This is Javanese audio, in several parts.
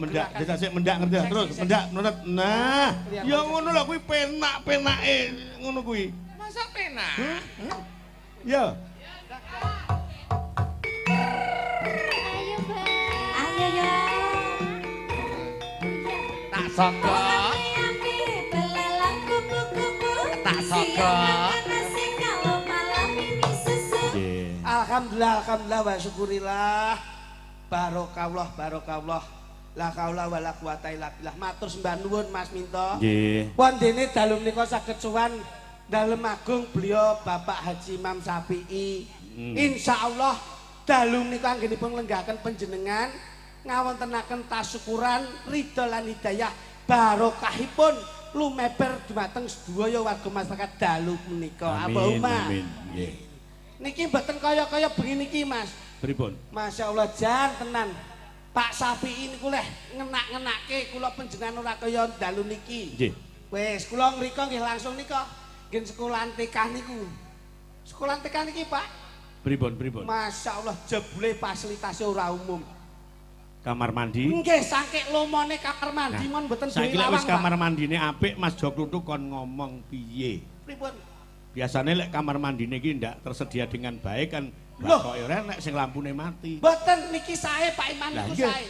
Mendak, Gerakan. jajal sik mendak ngerti Seksi, terus seksi. Mendak nurut. Nah, Kelihatan ya seksi. Ngono lho kuwi penak-penake ngono kuwi. Masa penak? Ya. Ayo, Bang. Ayo ya. Tak sogok. Belalang kupu-kupu. Tak Siang sogok. Makan nasi, kalau malam ini susu. Nggih. Alhamdulillah, alhamdulillah wa syukurillah. Barokallah, barokallah. La haula wala quwata illa billah. Matur sembah nuwun, Mas Minto. Nggih. Wondene dalu menika saged sowan dalem agung beliau Bapak Haji Imam Syafi'i. Insyaallah dalu menika anggenipun nglenggahaken panjenengan ngawontenaken tasyukuran ridho lan hidayah barokahipun lumeber dumateng sedaya warga masyarakat dalu menika. Amin, Allahumma. amin. Nggih. Niki mboten kaya-kaya bengi niki, Mas. Pripun? Masya Allah, jan tenan. Pak Syafi'i niku leh ngenak-ngenakke kula panjenengan ora kaya dalu niki. Nggih. Wis, kula ngriko nggih langsung nika nggih sekolahan TK niku. Sekolahan TK niki, Pak. Pripun, pripun? Masya Allah, jebule fasilitasnya ora umum. Kamar mandi. Nggih, saking lomone kamar mandi Nah, mon mboten duwe saiki lek lawang, wis kamar Pak. mandine apik, Mas Jo Kluthuk kon ngomong piye? Pripun? Biasanya lek kamar mandine iki ndak tersedia dengan baik kan Loh. bakoke ora nek sing lampune mati. Mboten, niki sae, Pak Iman, Lah, niku nggih. sae.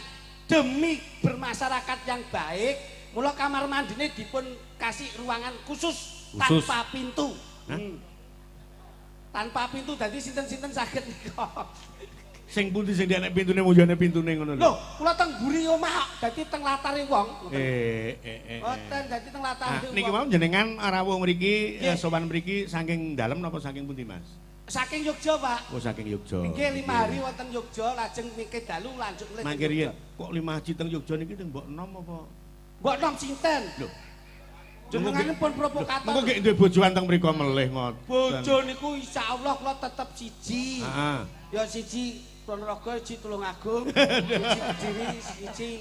Demi bermasyarakat yang baik, mula kamar mandine dipun kasih ruangan khusus, Khusus. Tanpa pintu. Hah? Tanpa pintu dadi sinten-sinten saged nika. Sing pundi sing nek pintune mujane pintune ngono lho. Loh, kula teng mburi omah kok, dadi teng latare wong. Ngoten. Eh, eh, eh. Mboten, dadi teng latare Nah, niki wong. mau jenengan rawuh mriki Nggih. Sowan mriki saking dalem napa saking pundi, Mas? Saking Yogya, Pak. Oh, saking Yogya. Nggih, 5 hari wonten Yogya, lajeng mike dalu lanjut mulih teng Mangke riyen, Yogya. Kok lima haji teng Yogya niki teng mbok enom apa? Mbok nom sinten? Lho. Jenengan pun provokator. Mengko nggih duwe bojoan teng mriku melih ngoten. Bojo niku insyaallah kula tetep siji. Heeh. Ya siji Ponorogo, siji Tulungagung, siji Kediri, siji.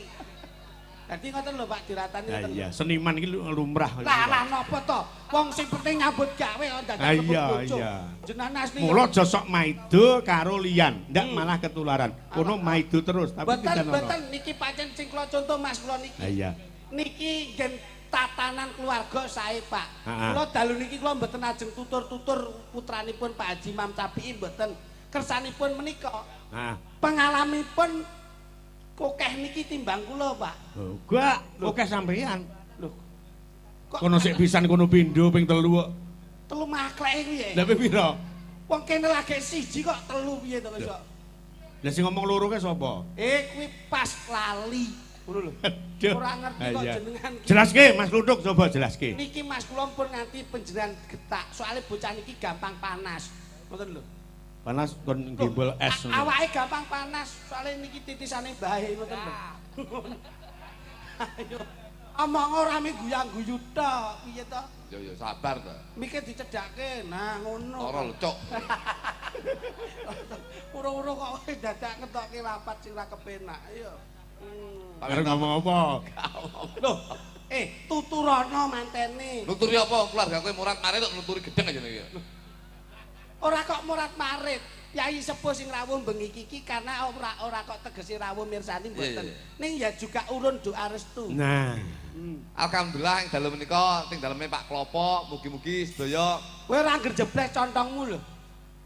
Dadi ngoten lho, Pak, diratani Lah ngoten. iya, seniman iki lumrah. Lah lah napa to? Wong sing penting nyambut gawe kok dadak Ah, mlebu iya, bojo. iya. Jenengan asli. Mula aja sok maido karo liyan, ndak malah ketularan. Kono maido terus tapi Mboten, tidak ono. mboten, niki pancen sing kula contoh Mas kula niki. Lah iya. Niki ngen tatanan keluarga sae, Pak. Ha-ha. Kula dalu niki kula mboten ajeng tutur-tutur putranipun Pak Haji Imam Syafi'i mboten. Kersanipun menika Nah, pengalamipun kokeh niki timbang kula, Pak. oh, gak oke sampean. Lho. Kok Kono sik pisan kono pindho ping telu kok. Telu makleke kuwi ya? Lah ping pira? Wong kene lagi siji kok telu piye to kok? Lah sing ngomong loro ke sapa? Eh, kuwi pas lali. Ngono lho. Aduh. Ora ngerti Ah, kok iya. jenengan ki. Jelaske Mas Kluthuk, coba jelaske. Niki Mas kula pun nganti panjenengan getak, soalnya bocah niki gampang panas. Ngoten lho. Panas kon gembol es. Loh, awake gampang panas, soalnya niki titisane bae ngoten lho. Ayo. Omong ora mi guyang-guyu tok, piye to? Yo yo sabar to. Mikir dicedhake. Nah, ngono. Ora lho, Cuk. Uro-uro kok wis dadak ngetokke lapat sing ra kepenak. Ayo. Arep ngomong apa? Loh, eh, tuturana mantene. Nuturi apa keluarga kowe murat marit kok nuturi gedeng aja niki. Ora kok murat marit. Kyai sepuh sing rawuh bengi iki karena ora ora kok tegese rawuh mirsani mboten. Iya, iya. Ning ya juga urun doa restu. Nah, Alhamdulillah ing dalem menika teng daleme Pak Klopo mugi-mugi sedaya Kowe ora nggerjebleh contongmu lho.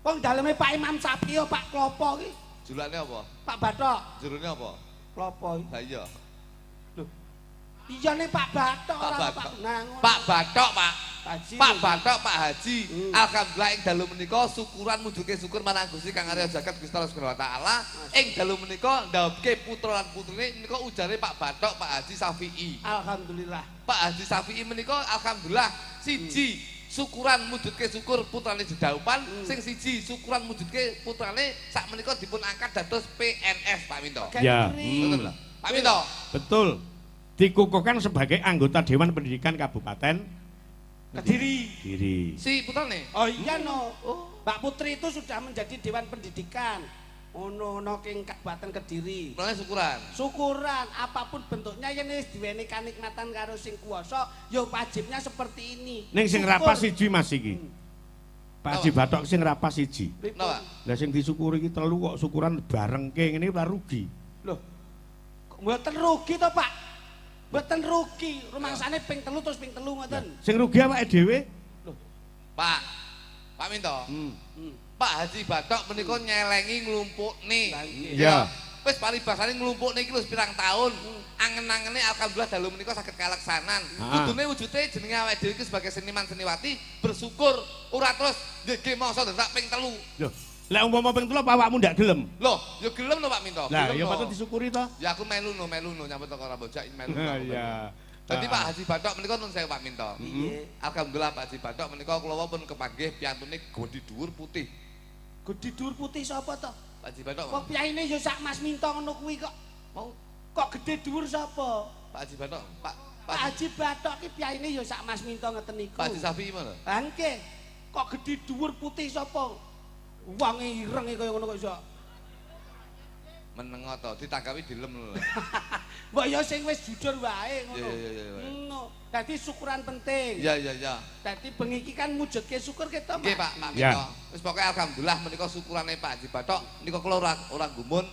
Wong daleme Pak Imam Sapi ya Pak Klopo iki, julane apa? Pak Bathok. Jerone apa? Klopo iki. Lah iya. Iya nih Pak Bathok Pak ora Bathok. Pak. Nah, ngono. Pak Bathok, Pak. Haji. Pak Bathok, Pak Haji. Alhamdulillah ing dalu menika syukuran mujudke syukur marang Gusti Kang Arya Jagat Gusti Allah Subhanahu wa taala. Ing dalu menika ndhaupke putra lan putrine menika ujare Pak Bathok, Pak Haji Syafi'i. Alhamdulillah. Pak Haji Syafi'i menika alhamdulillah siji syukuran mujudke syukur putrane jedaupan, sing siji syukuran mujudke putrane sak menika dipun angkat dados PNS, Pak Minto. Ya. Betul lho. Pak Minto. Betul. Dikukuhkan sebagai anggota Dewan Pendidikan Kabupaten Kediri. Kediri. Si putrane. Oh iya no. Mbak Putri itu sudah menjadi Dewan Pendidikan. Ono ono king Kabupaten Kediri. Putrane syukuran. Syukuran apapun bentuknya yen wis diweni kanikmatan karo sing kuwasa ya wajibnya seperti ini. Ning sing Syukur. rapas siji Mas iki. Pak Haji Bathok sing rapas siji. Pripun? Napa? Lah sing disyukuri iki telu kok syukuran barengke ngene ora rugi. Loh. Kok Mboten rugi to, Pak. Mboten rugi. Rumangsane ping 3 terus ping 3 ngoten. Sing rugi awake dhewe. Pak. Pak Minto. Pak Haji Bathok menika nyelengi nglumpukne. Iya. Wis paribasane nglumpukne iki wis pirang taun. Angen-angene alhamdulillah dalu menika saged kalaksanan. Kudune wujude jenenge awake dhewe iki sebagai seniman seniwati bersyukur ora terus nggih mongso dadak ping 3. Loh, lek umpama ping 3 apa awakmu ndak gelem? Loh, ya gelem lho Pak Minto. Lah, ya patut disyukuri to. Ya aku melu no nyambut teko Rambojak melu. Iya. Dadi Pak Haji Bathok menika nun sewu Pak Minto. Piye? Alhamdulillah Pak Haji Bathok menika kula pun kepanggih piyantune gedhi dhuwur putih. Gedhi dhuwur putih sapa to? Pak Haji Bathok. Wong piyaine ya sak Mas Minto ngono kuwi kok. Mau kok gedhe dhuwur sapa? Pak Haji Bathok. Pak Haji Bathok ki piyaine ya sak Mas Minto ngeten niku. Pak Haji Safi mana? Lah nggih. Kok gedhe dhuwur putih sapa? Wonge irenge kaya ngono kok iso. Menengo to, ditanggapi dilem lho. Mbok ya sing wis jujur wae ngono. Iya. Ngono. Dadi syukuran penting. Iya. Dadi bengi iki kan mujudke syukur kita, Mas. Nggih, Pak, Pak Minto. Wis pokoke alhamdulillah menika syukurane Pak Haji Bathok nika kula ora gumun.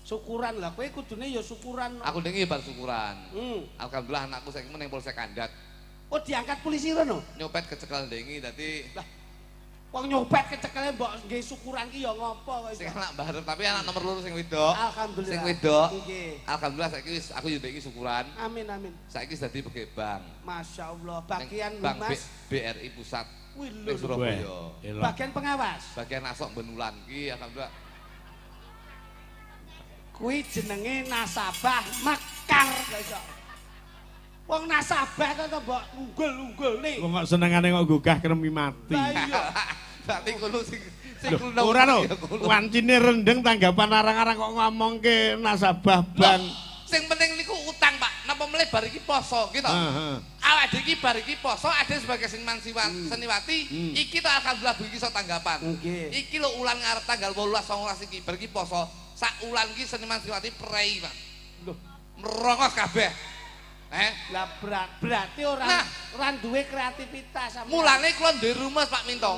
Syukuran lah kowe kudune ya syukuran. Aku ndengi bar syukuran. Alhamdulillah anakku saiki meneng Polsek Kandat. Oh, diangkat polisi rono? Nyopet kecekel ndengi dadi lah wong nyopet kecekele mbok nggih syukuran ki ya ngopo kok iso. Sing anak bareng tapi anak nomor 2 sing wedok. Alhamdulillah. Sing wedok. Nggih. Alhamdulillah saiki wis aku yo ndek iki syukuran. Amin amin. Saiki wis dadi pegawai bank. Masyaallah, bagian Bank Mas BRI Pusat. Wih ning Surabaya. Bagian pengawas. Bagian asok benulan ki alhamdulillah. Kuwi jenenge nasabah mekar kok iso. Wong nasabah kok mbok unggul-unggulne. Wong kok senengane kok gugah kremi mati. Lah iya. Berarti kulo sing kulo ora lho. Wancine rendeng tanggapan arang-arang kok ngomongke nasabah bank. Sing penting niku utang, Pak. Napa melih bar iki poso gitu. Awake dhewe iki bar iki poso ade sebagai seniman seniwati iki to alhamdulillah bengi iso tanggapan. Iki lho ulan ngarep tanggal 18 19 iki bar iki poso. Sak ulan iki seniman seniwati prei, Pak. Lho, merongos kabeh. Lah berarti ora duwe kreativitas. Mulane kula duwe rumus Pak Minto.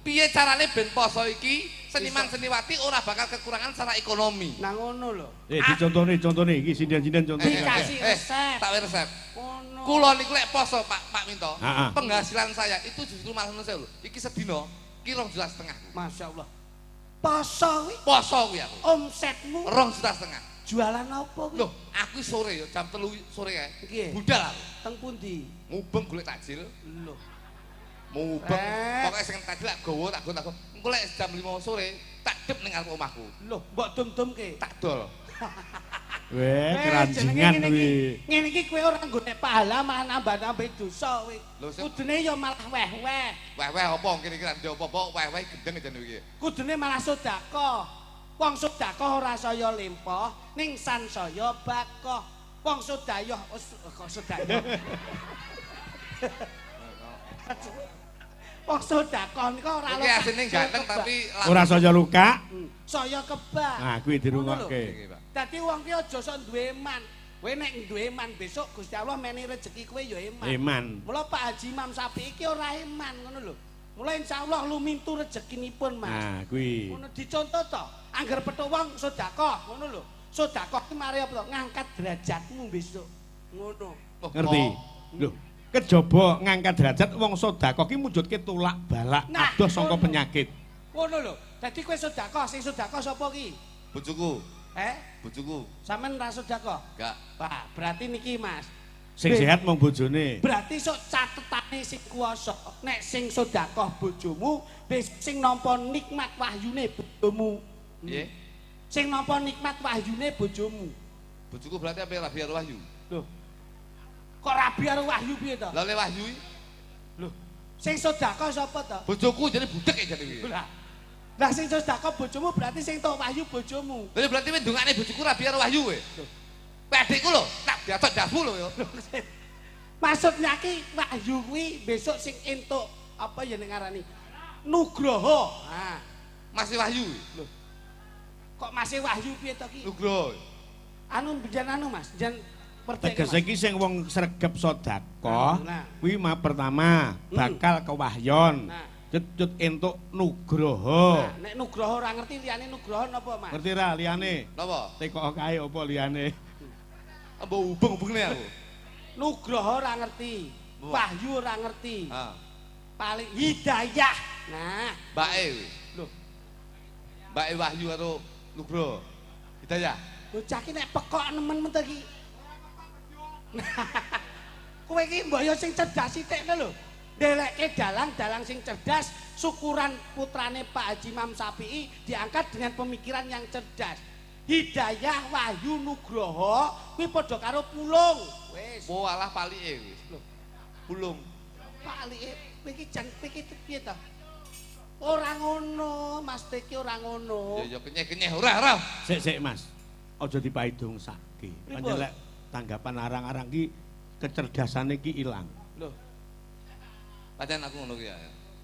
Piye carane ben poso iki seniman seniwati ora bakal kekurangan secara ekonomi. Nah ngono lho. Dicontone iki sinden-sinden contone. Dikasih resep. Tak resep. Ngono. Kula niku lek poso Pak Minto, penghasilan saya itu justru malah ngono lho. Iki sedina ki 2,5 juta. Masyaallah. Poso kuwi. Poso kuwi aku. Omsetmu 2,5 juta. Jualan apa kuwi? Loh, aku sore ya jam 3 sore kae. Budal aku. Teng pundi? Mubeng golek takjil. Lho. Mubeng. Pokoke sing takjil tak gawa tak go. Engko lek jam 5 sore tak dep ning ngarep omahku. Lho, mbok dum-dumke. Tak dol. Weh, keranjingan kuwi. Ngene iki kowe ora golek pahala malah nambah-nambah dosa kowe. Kudune ya malah weh-weh. Weh-weh apa kene iki ra ndek apa-apa, weh-weh gendeng jane iki. Kudune malah sedekah. Wong sedekah ora saya lempoh, ning sansaya bakoh. Wong sedayah kok sedayah. Wong sedekah nika ora luka. Iki asine ganteng tapi ora saya luka. Saya kebak. Nah, kuwi dirungokke. Dadi wong ki aja sok duwe iman. Kowe nek duwe iman besok Gusti Allah meni rejeki kowe ya iman. Iman. Mula Pak Haji Imam Sapi iki ora iman ngono lho. Mula insyaallah lumintu rezekinipun Mas. Nah, kuwi. Ngono dicontoh to. Angger petuk wong sedekah ngono lho. Sedekah ki mari apa to? Ngangkat derajatmu besok. Ngono. Ngerti? Lho, kejaba ngangkat derajat wong sedekah ki mujudke tolak balak adoh saka penyakit. Ngono lho. Dadi kowe sedekah, sing sedekah sapa ki? Bojoku. Bojoku. Sampeyan ra sedekah? Enggak. Wah, berarti niki Mas. Sing sehat mung bojone. Berarti sok catetane sing kuwasa. Nek sing sedekah bojomu, sing nampa nikmat wahyune bojomu. Piye? Sing nampa nikmat wahyune bojomu. Bojoku berarti apa rabi karo wahyu? Lho. Kok rabi karo wahyu piye to? Lah le wahyu iki. Lho, sing sedekah sapa to? Bojoku jadi budek ya jane iki. Lah. Lah sing sedekah bojomu berarti sing tok wahyu bojomu. Lah berarti ndongane bojoku rabi karo wahyu kowe. Lho. Adikku lho, tak diatok dabu lho ya. Maksudnya ki wahyu kuwi besok sing entuk apa ya nek ngarani? Nugroho. Ha, masih wahyu. Lho. Kok masih wahyu piye to ki? Nugroho. Anu biyen anu Mas, jan tegese iki sing wong sregep sedekah kuwi mah pertama bakal kewahyon. Cut entuk Nugroho. Nah, nek Nugroho ora ngerti liyane Nugroho napa, Mas? Ngerti ra liyane? Napa? Tekok kae apa liyane? Mbok hubung-hubungne aku. Nugroho ora ngerti. Wahyu ora ngerti. Heeh. Paling Hidayah. Nah, Mbake kuwi. Lho. Mbake Wahyu karo Nugroho. Hidayah. Bocah ki nek pekok nemen men iki. Kowe iki mbok yo sing cerdas sithik lho. Ndelekke dalang-dalang sing cerdas, syukuran putrane Pak Haji Imam Syafi'i diangkat dengan pemikiran yang cerdas. Hidayah Wahyu Nugroho kuwi padha karo Pulung. Wis. Oh alah palike wis. Lho, Pulung. Palike kowe iki jan kowe iki piye to? Ora ngono, Mas Teki ora ngono. Ya ya kenyeh-kenyeh ora ora. Sik sik Mas. Aja dipaidung sake. Pancen lek tanggapan arang-arang ki kecerdasane ki ilang. Lho. Pancen aku ngono ki ya.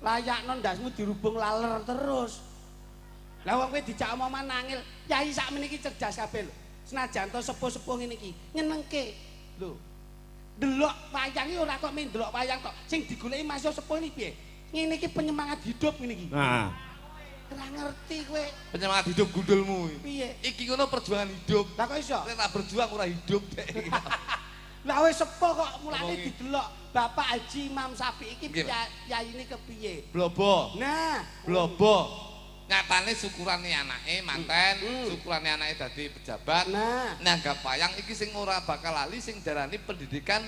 Layakno ndasmu dirubung laler terus. Lah wong kowe dijak omongan angel, yai sakmene iki cerdas kabeh lho. Senajan to sepuh-sepuh ngene iki, nyenengke. Lho. Delok wayang iki ora kok mung delok wayang tok. Sing digoleki Mas yo sepuh iki piye? Ngene iki penyemangat hidup ngene iki. Nah. Ora ngerti kowe. Penyemangat hidup gundulmu. Piye? Iki ngono perjuangan hidup. Lah kok iso? Nek tak berjuang ora hidup dek. Lah wis sepuh kok mulane didelok Bapak Haji Imam Syafi'i iki yayine kepiye? Blobo. Nah, blobo. Nyatane syukurane anake manten, syukurane anake dadi pejabat. Nah, nanggap wayang iki sing ora bakal lali sing darani pendidikan,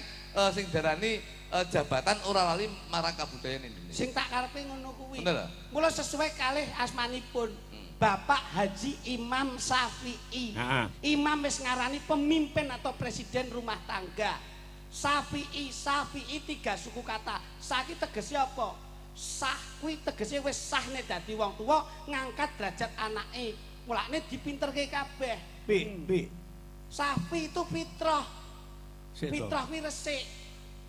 sing darani jabatan ora lali marang kabudayan Indonesia. Sing tak karepe ngono kuwi. Bener. Mula sesuai kalih asmanipun Bapak Haji Imam Syafi'i. Imam wis ngarani pemimpin atau presiden rumah tangga. Syafi'i, Syafi'i tiga suku kata. Saki tegese apa? Sah kuwi tegese wis sah nek dadi wong tuwa ngangkat derajat anake. Mulane dipinterke kabeh. Pi. Safi itu fitrah. Fitrah kuwi resik.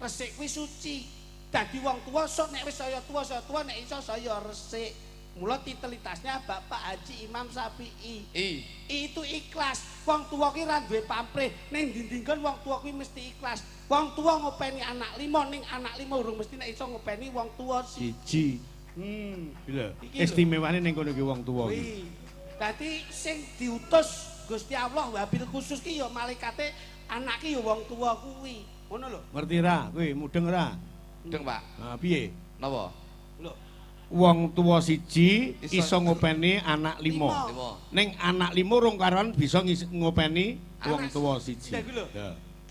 Resik kuwi suci. Dadi wong tuwa sok nek wis saya tuwa nek iso saya resik. Mula titelitasnya Bapak Haji Imam Syafi'i. I itu ikhlas. Wong tuwa ki ra duwe pamrih. Ning ndi-ndi wong tuwa kuwi mesti ikhlas. Wong tuwa ngopeni anak lima, ning anak lima urung mesti nek iso ngopeni wong tuwa siji. Lho, istimewane ning kono ki wong tuwa kuwi. Dadi sing diutus Gusti Allah wabil khusus ki ya malaikate anak ki ya wong tuwa kuwi. Ngono lho. Ngerti ra kowe mudeng ra? Mudeng, Pak. Ha piye? Napa? Lho. Wong tuwa siji iso ngopeni anak lima. Ning anak lima rong karuan bisa ngopeni wong tuwa siji.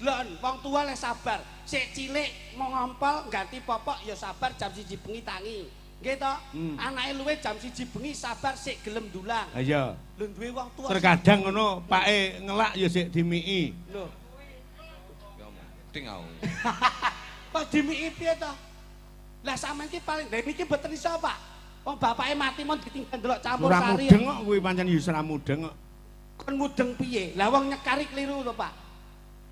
Delok wong tuwa lek sabar, sik cilik mau ngompol ganti popok ya sabar jam 1 bengi tangi. Nggih to? Anake luwe jam 1 bengi sabar sik gelem ndulang. Ha iya. Lho duwe wong tuwa. Terkadang ngono pake ngelak ya sik dimiki. Lho. Ya ting aku. Kok dimiki piye to? Lah sampean ki paling lha niki mboten iso, Pak. Wong bapake mati mon ditinggal ndelok campur sari. Ora mudeng kok kuwi pancen ya ora mudeng kok. Kon mudeng piye? Lah wong nyekari kliru lho, Pak.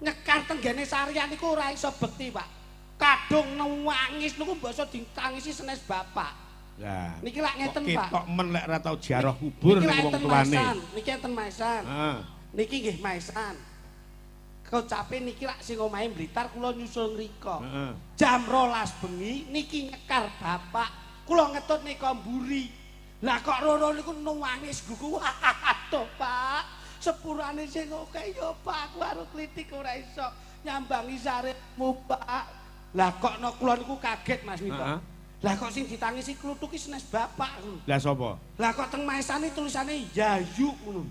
Nyekar tenggene sarian niku ora iso bekti, Pak. Kadung nangis niku mbok iso ditangisi senes bapak. Lah niki lak ngeten, Pak. Ketok men lek ora tau ziarah kubur ning wong tuane. Niki enten maesan. Heeh. Niki nggih maesan. Kocape niki lak sing omahe Blitar kula nyusul ngriko. Heeh. Jam 12 bengi niki nyekar bapak. Kula ngetut nika mburi. Lah kok roro niku nangis gugu. Aduh, Pak. Sepurane sing akeh ya Pak, aku karo klitik ora iso nyambangi saremu, Pak. Lah kok no kula niku kaget Mas Mito. Lah kok sing ditangisi kluthuk ki senes bapak. Lah sapa? Lah kok teng maesane tulisane Yayu ngono.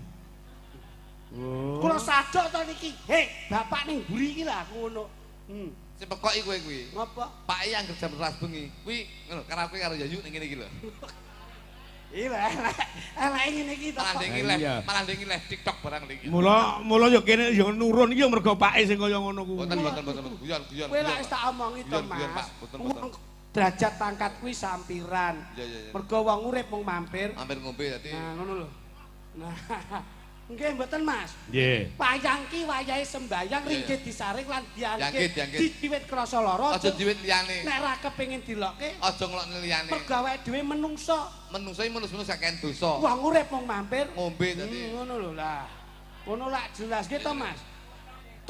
Oh. Kula sadok to niki. Hei, bapak ning mburi iki lah aku ngono. Sing pekoki kowe kuwi. Ngopo? Pak e anggere jam 12 bengi. Kuwi ngono karaoke karo Yayu ning ngene iki lho. Iya, elek ngene iki to. Malah ndingi live TikTok barang iki. Mula yo kene yo nurun iki yo mergo pake sing kaya ngono kuwi. Mboten mboten guyon-guyon. Kowe lak wis tak omongi to, Mas. Wong derajat pangkat kuwi sampiran. Mergo wong urip mung mampir. Mampir ngombe dadi. Nah, ngono lho. Nah. Nggih mboten, Mas. Nggih. Wayang ki wayahe sembayang ringgit disaring lan diangkit. Diwiwit krasa lara. Aja diwit liyane. Nek ra kepengin dilokke, aja ngelokne liyane. Mergo awake dhewe menungso. Menungso iki menungso saken dosa. Wong urip mung mampir ngombe dadi. Ngono lho lah. Ngono lak jelas nggih to, Mas.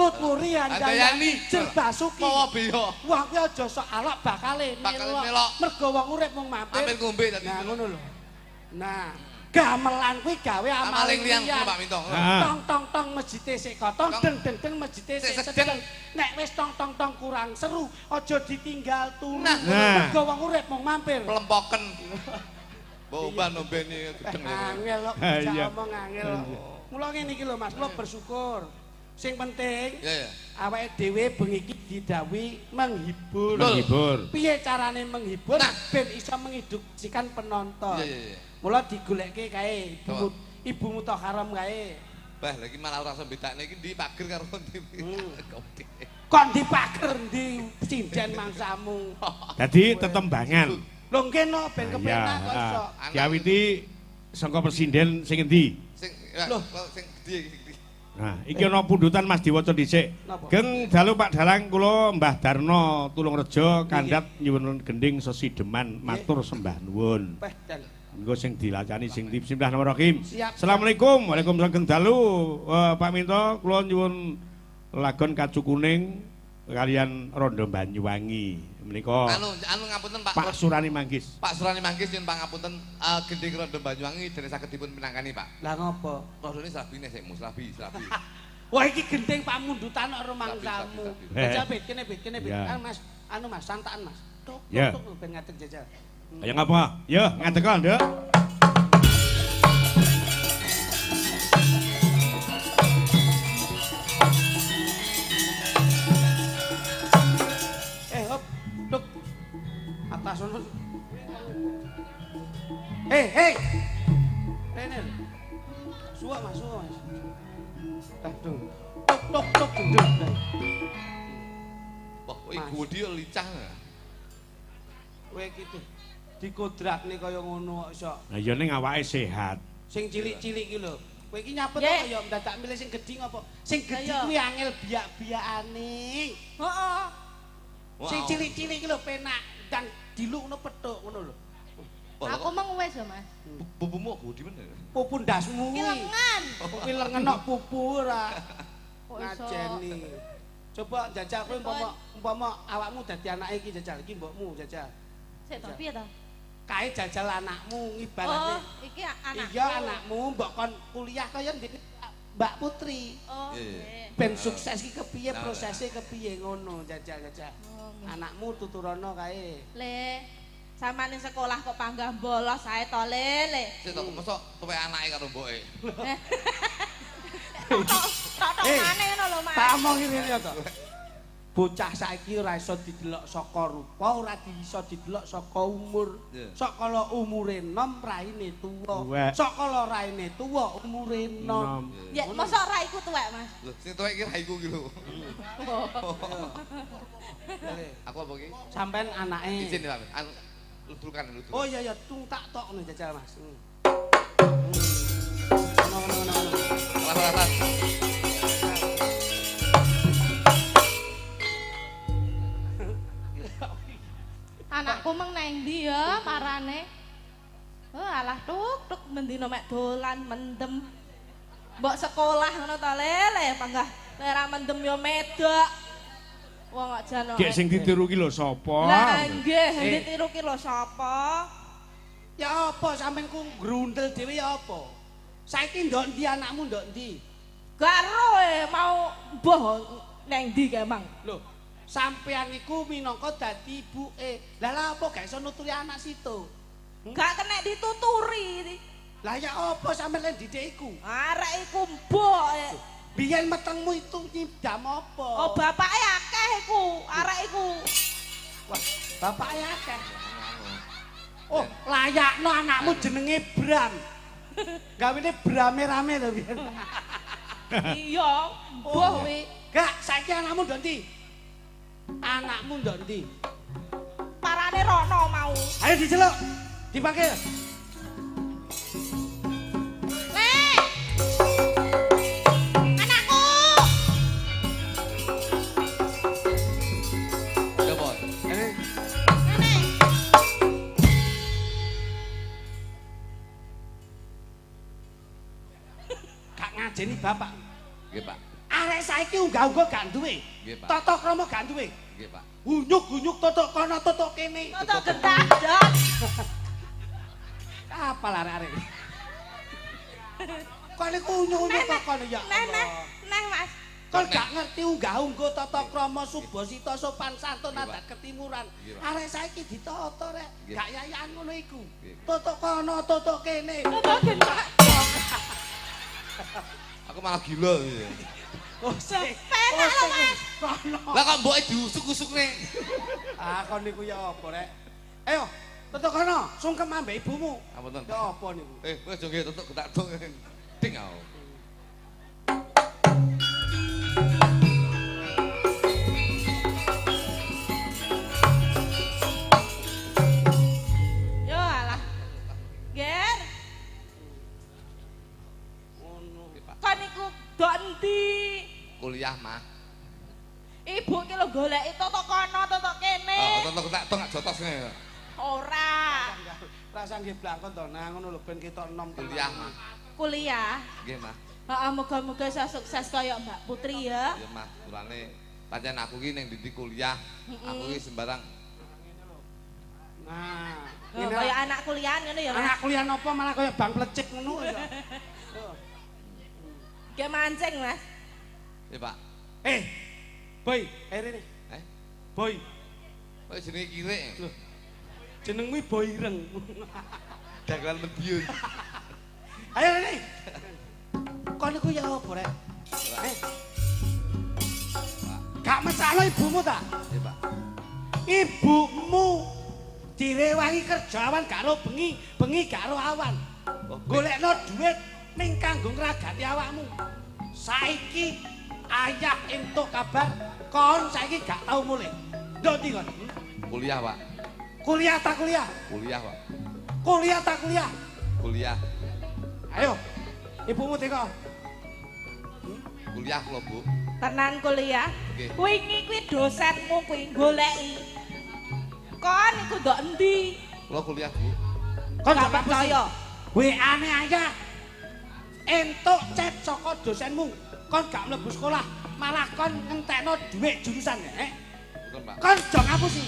Tut Wuri Handayani. Jer Basuki. Mawa beya. Wah kuwi aja sok alok bakale melok. Mergo wong urip mung mampir. Mampir ngombe tadi. Nah ngono lho. Nah, gamelan kuwi gawe amaling liang Pak Minto. Tong tong tong masjide sik kotong, deng deng deng masjide sik sedeng. Nek wis tong tong tong kurang seru, aja ditinggal turu. Mergo wong urip mung mampir. Plempoken. Boban nombeni gedeng. Angel kok ngomong angel. Mula ngene iki lho Mas, kula bersyukur. Sing penting awake dhewe bengi iki didhawuhi menghibur. Menghibur. Piye carane menghibur ben iso mengedukasikan penonton. Iya. Mula digolekke kae Ibu Muthaharam kae. Bah, lagi malah ora iso bedakne iki ndi pager karo ndi. Kok ndi pager ndi sinden mangsamu. Dadi tetembangan. Lho nggih no ben kepenak kok iso. Diawiti saka presiden sing endi? Sing sing gedhe iki. Nah, iki ana pundutan Mas diwaca dhisik. Geng dalu Pak Dalang kula Mbah Darno Tulungrejo kandhat nyuwun gending sesideman matur sembah nuwun. Engko sing dilacani sing bismillahirrahmanirrahim. Assalamualaikum. Waalaikumsalam geng dalu Pak Minto kula nyuwun lagon Kacu Kuning kalian Rondo Banyuwangi. Menika anu ngapunten Pak. Pak Surani Manggis. Pak Surani Manggis nyuwun pangapunten gending Rondo Banyuwangi dene saged dipun minangkani Pak. Lah ngopo? Rondone slabine sik mu slabi, slabi. Wah iki gending pamundutan kok rumangsamu. Jajal bit kene bit kene bit. Mas, anu Mas santakan Mas. Tuk tuk ben ngadeg jajal. Kaya ngapa? Yo ngadeg kok, Nduk. Hei, hei. Rene. Suwak Mas, suwak Mas. Tung. Tok tok tok dung. Wah, iki gede licah. Kowe iki dikodrakne kaya ngono kok iso. Lah ya ning awake sehat. Sing cilik-cilik iki lho. Kowe iki nyapet kok ya ndadak milih sing gedhi ngopo? Sing gedhi kuwi angel biak-biakane. Heeh. Sing cilik-cilik iki lho penak ndang dilukno pethuk ngono lho. Aku meng wis ya, Mas. Pupumu gede men. Pupu ndasmu kuwi. Ki lengan. Kuwi lengen kok pupu ora. Ngajeni. Coba jajal kowe umpama awakmu dadi anake iki jajal iki mbokmu jajal. Sik to piye to? Kae jajal anakmu ibarate. Oh, iki anakku. Iya anakmu mbok kon kuliah kaya ndek Mbak Putri. Oh, nggih. Ben sukses iki kepiye prosese kepiye ngono jajal-jajal. Anakmu tuturono kae. Le, samane sekolah kok panggah bolos ae to Le. Sik to mosok tuwek anake karo mboke. Tok mane ngono lho Mas. Tak omong ngene to. Bocah saiki ora iso didelok saka rupa, ora iso didelok saka umur. Sok kala umure enom raine tuwa. Sok kala raine tuwa umure enom. Ya mosok raiku tuwek Mas. Lho sing tuwek iki raiku iki lho. Aku apa iki? Sampean anake. Izin Pak. Anu ludrukan ludrukan. Oh iya iya tung tak tok ngono jajal Mas. Ngono ngono ngono. Salah. Anakku meng nang ndi ya marane? Oh alah tuk tuk mendino mek dolan mendem. Mbok sekolah ngono to Le, panggah nek ra mendem ya medok. Wong kok jan. Gek sing ditiru ki lho sapa? Lah nggih, sing ditiru ki lho sapa? Ya apa sampean ku grundel dhewe ya apa? Saiki ndok ndi anakmu ndok ndi? Gak ero mau mbuh nang ndi kae mang. Lho, sampean iku minangka dadi ibuke. Lah lha apa gak iso nuturi anak situ? Gak kena dituturi. Lah ya apa sampean lek didik iku? Arek iku mbok. Biyen metengmu itu nyidam apa? Oh bapake akeh iku, arek iku. Wah, bapake akeh. Oh, layakno anakmu jenenge Bram. Gawene Brame rame to biyen. Iya, mbuh kuwi. Gak, saiki anakmu ndok ndi? Anakmu ndok ndi? Parane rono mau. Ayo diceluk. Dipanggil. Le. Anakku. Coba. Rene. Gak ngajeni bapak. Nggih, Pak. Arek saiki saiki unggah-ungguh gak duwe. Tata krama gak duwe. Nggih, Pak. Unyuk-unyuk totok kono totok kene. Totok gentak, Dok. Apa arek-arek? Kok niku unyuk-unyuk kok kono ya. Neh, neh, neh, Mas. Kon gak ngerti unggah-ungguh tata krama subasita sopan santun adat ketimuran. Arek saiki ditata rek, gak yayan ngono iku. Totok kono, totok kene. Totok gentak. Aku malah gila. Oh, sik. Penak lho, Mas. Lah kok mboke diusuk-usukne. Ah, kon niku ya apa rek? Ayo, totok kono, sungkem ambek ibumu. Ampun. Ya apa niku? Wis aja nggih totok getak dong. Ding aku. Yo alah. Ger. Ngono. Kon niku dok endi? Kuliah, Mah. Ibu ki lho goleki totok kono, totok kene. Oh, totok getak dong gak jotos ngene. Ora. Rasa nggih blangkon to nang ngono lho ben ketok enom. Kuliah, Mah. Kuliah. Nggih, Mah. Heeh, muga-muga iso sukses kaya Mbak Putri ya. Iya, Mah. Mulane pancen aku ki ning ndi kuliah, aku ki sembarang. Nah, ngene kaya anak kuliahan ngono ya, Mas. Anak kuliah napa malah kaya bang plecik ngono ya. Ge mancing, Mas. Iya, Pak. Boy, rene. Boy. Kok jenenge kirik? Lho. Jenengmu Boy Ireng. Dagelan Madiun. Ayo rene. Kon niku ya apa rek? Gak mesakno ibumu ta? Iya, Pak. Ibumu direwangi kerja awan gak ro bengi, bengi gak ro awan. Golekno duit ning kanggo ngragati awakmu. Saiki ayah entuk kabar kon saiki gak tau mulih. Ndok ndi kon? Kuliah, Pak. Kuliah ta kuliah? Kuliah, Pak. Kuliah ta kuliah? Kuliah. Ayo. Ibumu teko. Kuliah kula, Bu. Tenan kuliah. Nggih. Wingi kuwi dosenmu kuwi goleki. Kon iku ndok endi? Kula kuliah, Bu. Kon gak gak percaya. WA-ne ayah. Entuk chat saka dosenmu. Kon gak mlebu sekolah, malah kon ngentekno dhuwit jurusan, eh? Betul, Pak. Kon aja ngapusi.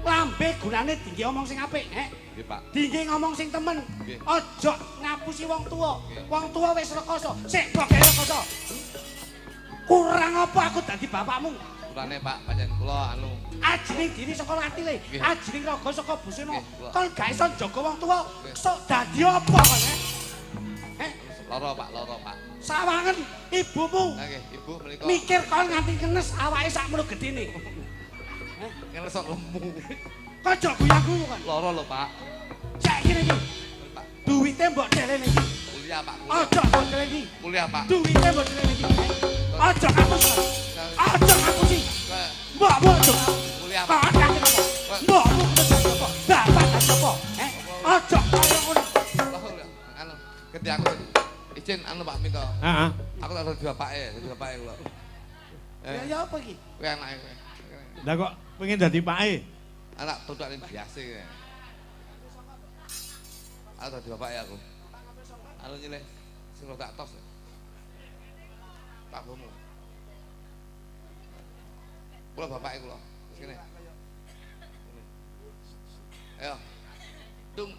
Lambe gunane dingge omong sing apik, eh? Nggih, Pak. Dingge ngomong sing temen. Nggih. Aja ngapusi wong tuwa. Nggih. Wong tuwa wis rekoso, sik kok rekoso. Kurang apa aku dadi bapakmu? Kurane, Pak, pancen kula anu ajining diri saka latile, ajining raga saka busana. Nggih, Kon gak iso njaga wong tuwa, sok dadi apa kon, eh? Loro, Pak, loro, Pak. Sawangen ibumu. Nggih, ibu menika mikir kon nganti kenes awake sakmono gedene. Ngenes kok lemu. Kok aja guyu-guyu kon. Loro lho, Pak. Saiki iki. Pak. Duwite mbok delene iki. Kuliah, Pak. Aja mbok delene iki. Kuliah, Pak. Duwite mbok delene iki. Aja ngapusi. Aja ngapusi. Mbokmu aja. Kuliah, Pak. Kon dadi apa? Mbokmu dadi apa? Bapak dadi apa? Aja kaya ngono. Anu, gede aku izin anu Pak Minto. Heeh. Aku tak dadi bapake, dadi bapake kula. Ya ya apa iki? Kowe anake kowe. Lah kok pengen dadi pake? Anak totokne biasa kowe. Aku dadi bapake aku. Anu nyileh sing tak tos. Tabomu. Kula bapake kula. Wis kene. Ayo. Dung.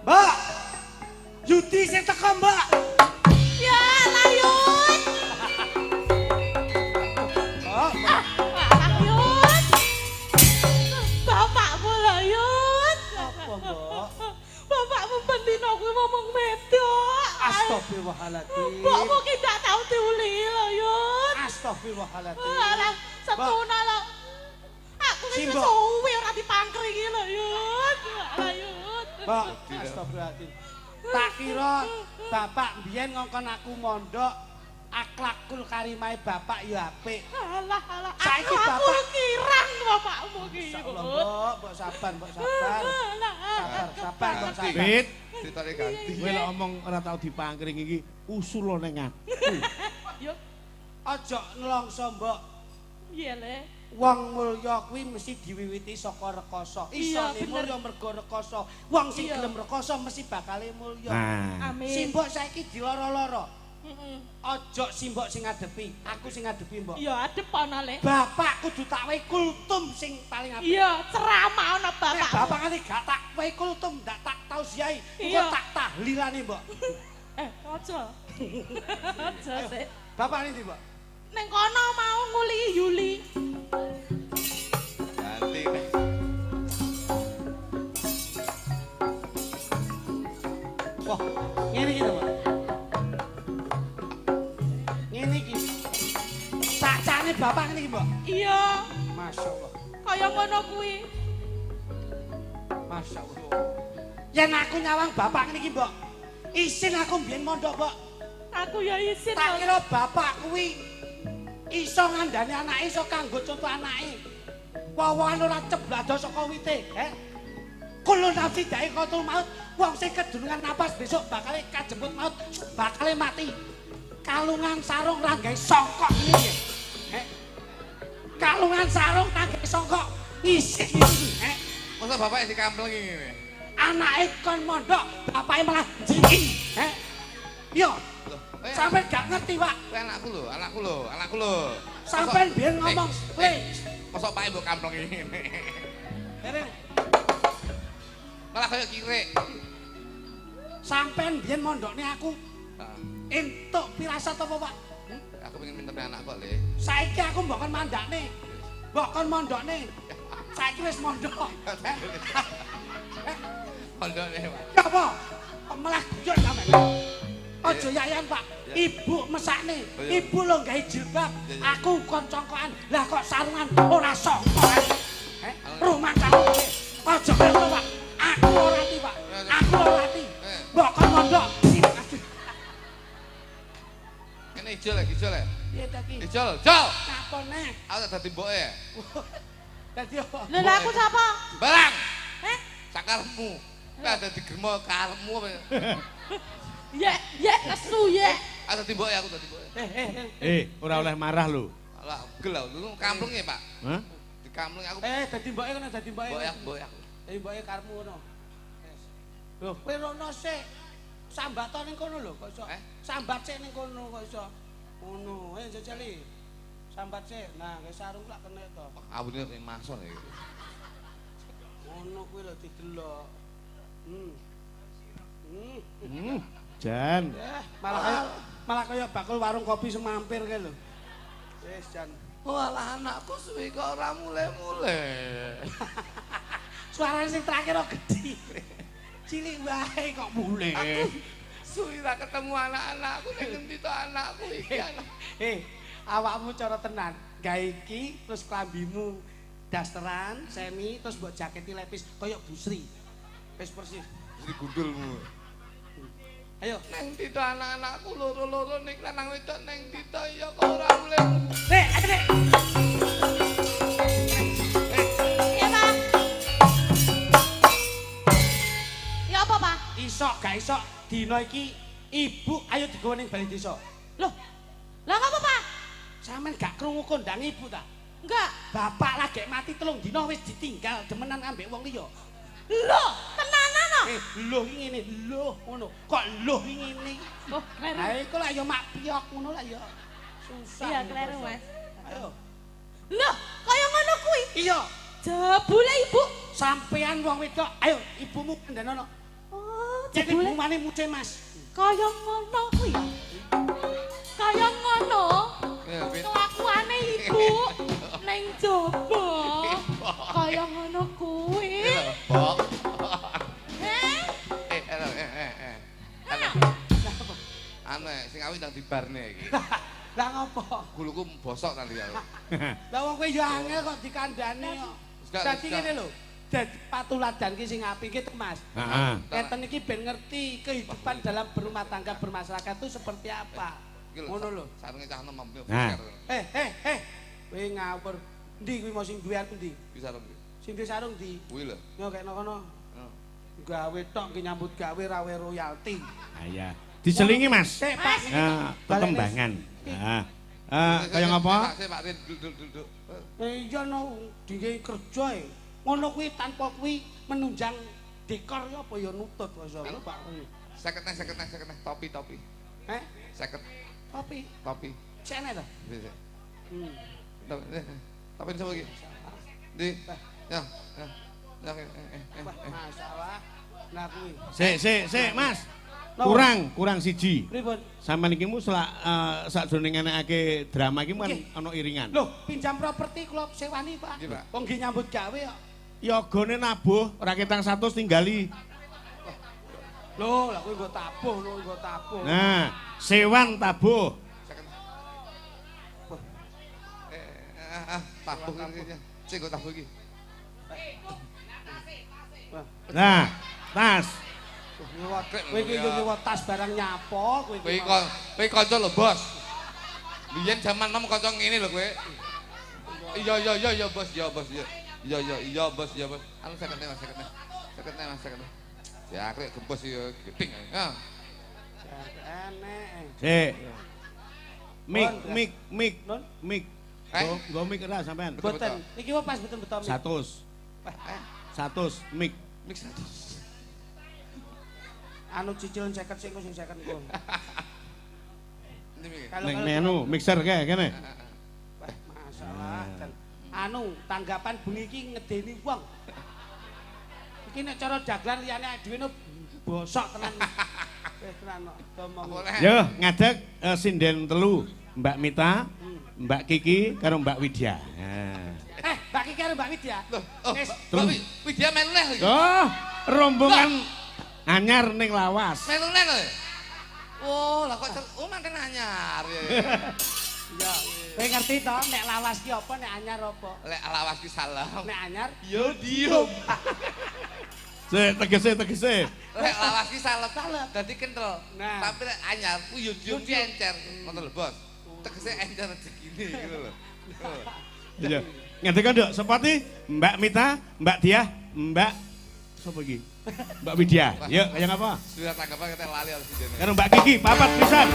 Mbak, Yudi sing teko, Mbak. Ya lah Yud. Oh, Lah Yud. Bapakmu lho Yud. Apa, Mbok? Bapakmu bendino kuwi ngomong wedok. Astagfirullahaladzim. Mbokmu ki ndak tau diuli lho Yud. Astagfirullahaladzim. Alah, setuna lho. Aku wis suwe ora dipangkring iki lho Yud. Alah Yud. Mbak, astagfirullahaladzim. Tak kira bapak mbiyen ngongkon aku mondok Akhlakul karimahe bapak ya apik. Alah alah. Saiki bapak kirang bapakmu ki. Insyaallah, Mbok, mbok sabar, mbok sabar. Sabar, mbok sabar. Wit, Critane ganti. kowe lek omong ora tau dipangkring iki usul ning aku. Yo, Aja nelongso, Mbok. piye le? Wong mulya kuwi mesti diwiwiti saka rekoso. Iya, Isone bener. mulya mergo rekoso. Wong sing Iya. gelem rekoso mesti bakale mulya. Nah, Amin. Simbok saiki diloro-loro. Heeh. Aja simbok sing ngadepi, aku sing ngadepi, Mbok. Iya, adep ana le. Bapak kudu tak wehi kultum sing paling apik. Iya, ceramah ana Nek bapak. bapak kali gak tak wehi kultum, ndak tak tausiahi, engko Iya. tak tahlilane, Mbok. Eh, aja. Aja sik. Bapak ini, Mbok. Neng kono mau nguli Yuli. Ganti. Wah, ngene iki to, Mbok. Ngene iki. Cacane bapak ngene iki, Mbok. Iya, Masya Allah. kaya ngono kuwi. Masya Allah. Yen aku nyawang bapak ngene iki, Mbok. Isin aku mbiyen mondok, Mbok. Aku ya isin. Tak kira bapak kuwi iso ngandani anake, iso kanggo contoh anake. Wowoan ora ceblado saka wite, he. Kulo nafsi da'iqatul maut, wong sing kedunungan napas besok bakale kajemput maut, bakale mati. Kalungan sarung ra gawe songkok ngene iki. He. Kalungan sarung ra gawe songkok, ngisih iki, he. Masa bapak sing kampleng ngene. Anake kon mondok, bapake malah jiki, he. Yo, Loh, eh, sampean gak ngerti, Pak. kowe anakku lho, anakku lho, anakku lho. Sampean biyen ngomong, "Le, Mosok pake mbok kampleng ngene. rene, Malah kaya kirik. sampean biyen mondokne aku Heeh. entuk pirasat apa, Pak? Aku pengen minta anak kok, Le. Saiki aku mbok kon mandakne. Mbok kon mondokne. Saiki wis mondok. Pondokne, Pak. Ya apa? Kok malah guyon sampean. Aja yayan, Pak. Ibu mesakne. Ibu lho gawe jilbab. Aku kon congkokan. Lah kok sarungan ora songkokan. Eh, rumah kamu. Aja ngono, Pak. Aku ora ati, Pak. Aku ora ati. Mbok kon mondok. Aduh. Kene ijol lagi, ijol ya. Piye ta ki? Ijol, ijol. Napa neh? Aku tak dadi mboke. Dadi apa? Lha lah aku sapa? Barang Eh? sakarepmu. Kowe dadi germo karepmu apa? Yek, yek nesu yek. Aku dadi mboke, aku dadi mboke. Eh, ora oleh marah lho. Alah, gel aku. Lu kamplenge, Pak. Hah? Dikampleng aku. Dadi mboke kono, dadi mboke. Mboke aku, mboke aku. Dadi mboke karepmu ngono. Lho, kowe rono sik. Sambato ning kono lho, kok iso. Eh? Sambat sik ning kono kok iso. Ngono, jajali. Sambat sik. Nah, gawe sarung lak kena to. Awune sing masuk iki. Ngono kuwi lho didelok. Jan. Malah kaya bakul warung kopi sing mampir kae lho. Wis, Jan. Walah anakku suwi kok ora mulai-mulai. Suarane sing terakhir kok gedhi. Cilik wae kok mulai. Aku suwi ra ketemu anak-anakku ning ngendi to anakku iki anak. Awakmu cara tenan. Gawe iki terus klambimu dasteran, semi terus mbok jaketi lepis kaya Busri. Wis persis. Sri gundulmu. Ayo. Neng ndi to anak-anakku loro-loro ning lanang wedok neng ndi to ya kok ora mulai. Nek, ayo nek. Iya, Pak. Ya apa, Pak? Isok gak isok dina iki ibu ayo digawa ning balai desa. Loh. Lah ngapa, Pak? Sampeyan gak krungu kondang ibu ta? Enggak. Bapak lagi mati 3 dina wis ditinggal demenan ambek wong liya. Loh, tenanan no? Lho iki ngene, lho ngono. Kok lho iki ngene? Oh, kleru. Lah iku lah ya mak piyok ngono lah ya. Susah. Iya, kleru, Mas. Ayo. Loh, kaya ngono kuwi. Iya, Jebule ibu. sampean wong wedok, ayo ibumu kandhanono. Oh, Jadi jebule bumane muce, Mas. kaya ngono kuwi. Kaya ngono. Ya, Wit. Kelakuane ibu ning jaba. Kaya ngono kuwi. Mbok. Heh? Anu sing awi ndang dibarne iki. Lah ngopo? Guluku bosok nanti aku. Lah wong kowe ya angel kok dikandhane kok. Dadi ngene lho. Dadi patuladan ki sing apik ki Mas. Heeh. Ngeten iki ben ngerti kehidupan dalam berumah tangga bermasyarakat itu seperti apa. Ngono lho. Sarunge cah enom. Nah. Kowe ngawur. Endi kuwi mau sing duwe aku endi? Kuwi sarung kuwi. Sing duwe sarung ndi? Kuwi lho. Yo kekno kono. Gawe tok ki nyambut gawe rawe royalti. Ha iya. Diselingi Mas. Sik, Pak. Nah, tetembangan. Nah. Kaya ngapa? Sik Pak Rin, duduk. Iya no, dhewe kerja e. Ngono kuwi tanpa kuwi menunjang dekor ya apa ya nutut kok iso Pak. 50 topi. Heh? 50. Topi. Topi. Sene to? Sik. Topi sapa iki? Ndi? Ya. Ya. Masalah. Nah kuwi. Sik, Mas. Kurang siji. Pripun? Sampeyan iki mu selak sakjroning ngenekake drama iki kan ana iringan. Loh, pinjam properti kula sewani, Pak. Wong nggih nyambut gawe kok. Yogone nabuh ora ketang 100 tinggali. Lho, lah kowe nggo tabuh, lho nggo tabuh. Nah, sewan tabuh. Tabuh iki. Sing nggo tabuh iki. Nah, tas. Kowe iki yo nyewa tas barang nyapo kowe iki. Kowe kanca lho, Bos. Biyen jaman nom kanca ngene lho kowe. Iya Bos, iya Bos, iya. Iya Bos, iya Bos. Anu 50 Mas, 50. 50 Mas, 50. Ya krek gembos ya geding. Ha. Enek. Sik. Mik. Mik. Nggo mik ora sampean? Mboten. Iki wae pas mboten beto mik. 100. 100 mik. Mik 100. Anu cicilan 50 sik engko sing 50 engko. Ning anu mixer kae kene. Wah, masalah. Anu tanggapan bengi iki ngedeni wong. Iki nek cara dagelan liyane dhewe no bosok tenan. Wis tenan kok omong. Yo ngadeg sinden telu, Mbak Mita, Mbak Kiki karo Mbak Widya. Mbak Kiki karo Mbak Widya. Loh, Mbak Widya melu neh iki. Oh, rombongan anyar ning lawas. Melu neh lho. Oh, lah kok oh manten anyar ya. Iya. Kowe ngerti to nek lawas ki apa nek anyar apa? Lek lawas ki salam. Nek anyar yo diem. Sik tegese. Lek lawas ki salep, dadi kental. Tapi lek anyar ku yo diem ki encer. Ngono lho, Bos. Tegese encer rezekine gitu lho. Iya. Ngerti kok, Nduk? Sepati Mbak Mita, Mbak Diah, Mbak sapa iki? Mbak Widya. Yuk, kaya ngapa? Sudah tanggapan kita lali harus dijene. Karo Mbak Kiki, papat pisan.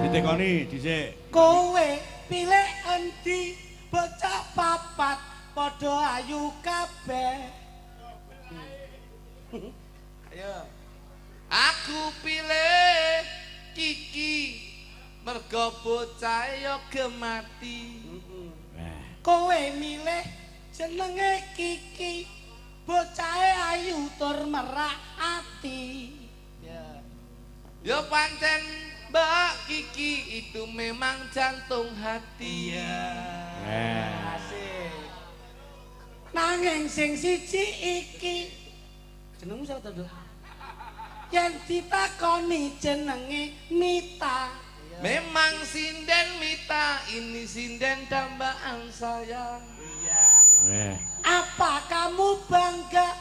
Ditekoni dhisik. Kowe pilih endi bocah papat padha ayu kabeh. Ayo. Aku pilih Kiki mergo bocah yo gemati. Kowe milih jenenge Kiki bocahe ayu tur merak ati. Ya. Yo pancen Mbak Kiki itu memang jantung hati. Iya. Asik. Nanging sing siji iki jenengmu sapa to, Nduk? Yen ditakoni jenenge Mita. Memang sinden Mita, ini sinden dambaan saya. Iya. Apa kamu bangga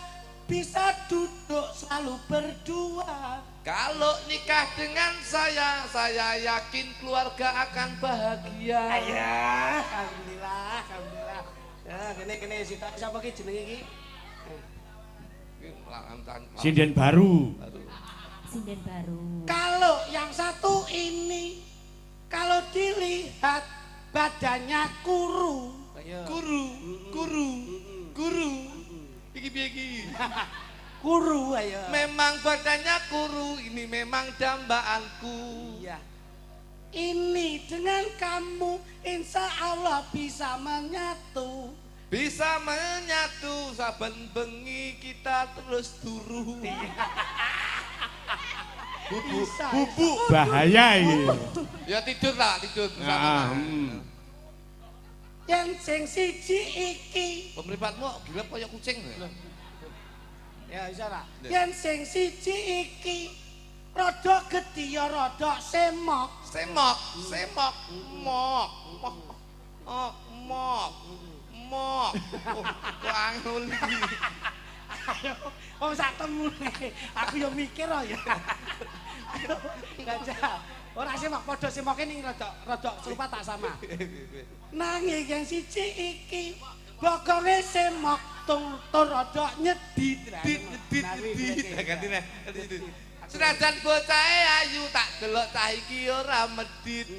bisa duduk selalu berdua? Kalau nikah dengan saya yakin keluarga akan bahagia. Ayah, alhamdulillah, alhamdulillah. Ya, kene sita sapa ki jenenge iki? Sinden baru. Sinden baru. Kalau yang satu ini, kalau dilihat badannya kuru. Kuru, kuru, kuru. Iki piye iki? Kuru ayo. Memang badannya kuru, ini memang dambaanku. Iya. Ini dengan kamu insya Allah bisa menyatu. Bisa menyatu saben bengi kita terus turu. Bubu. Bisa. Bubu. Bahaya iki. Ya tidur lah, tidur bersama. Ah, Yen sing siji iki. Pemripatmu gilap kaya kucing. Ya iso ra. Yen sing siji iki rada gedhi ya rada semok. Semok, semok, mok, mok, oh, mok, mok. Oh, kok angel iki. Ayo, wong sak temune. Aku ya mikir oh ya. Ayo, gajah. Ora semok padha semoke ning rada serupa tak sama. Nanging yang siji iki bokonge semok tung tur rada nyedit. Dit, dit, dit. Ganti neh. Senajan bocahe ayu tak delok cah iki ora medhit.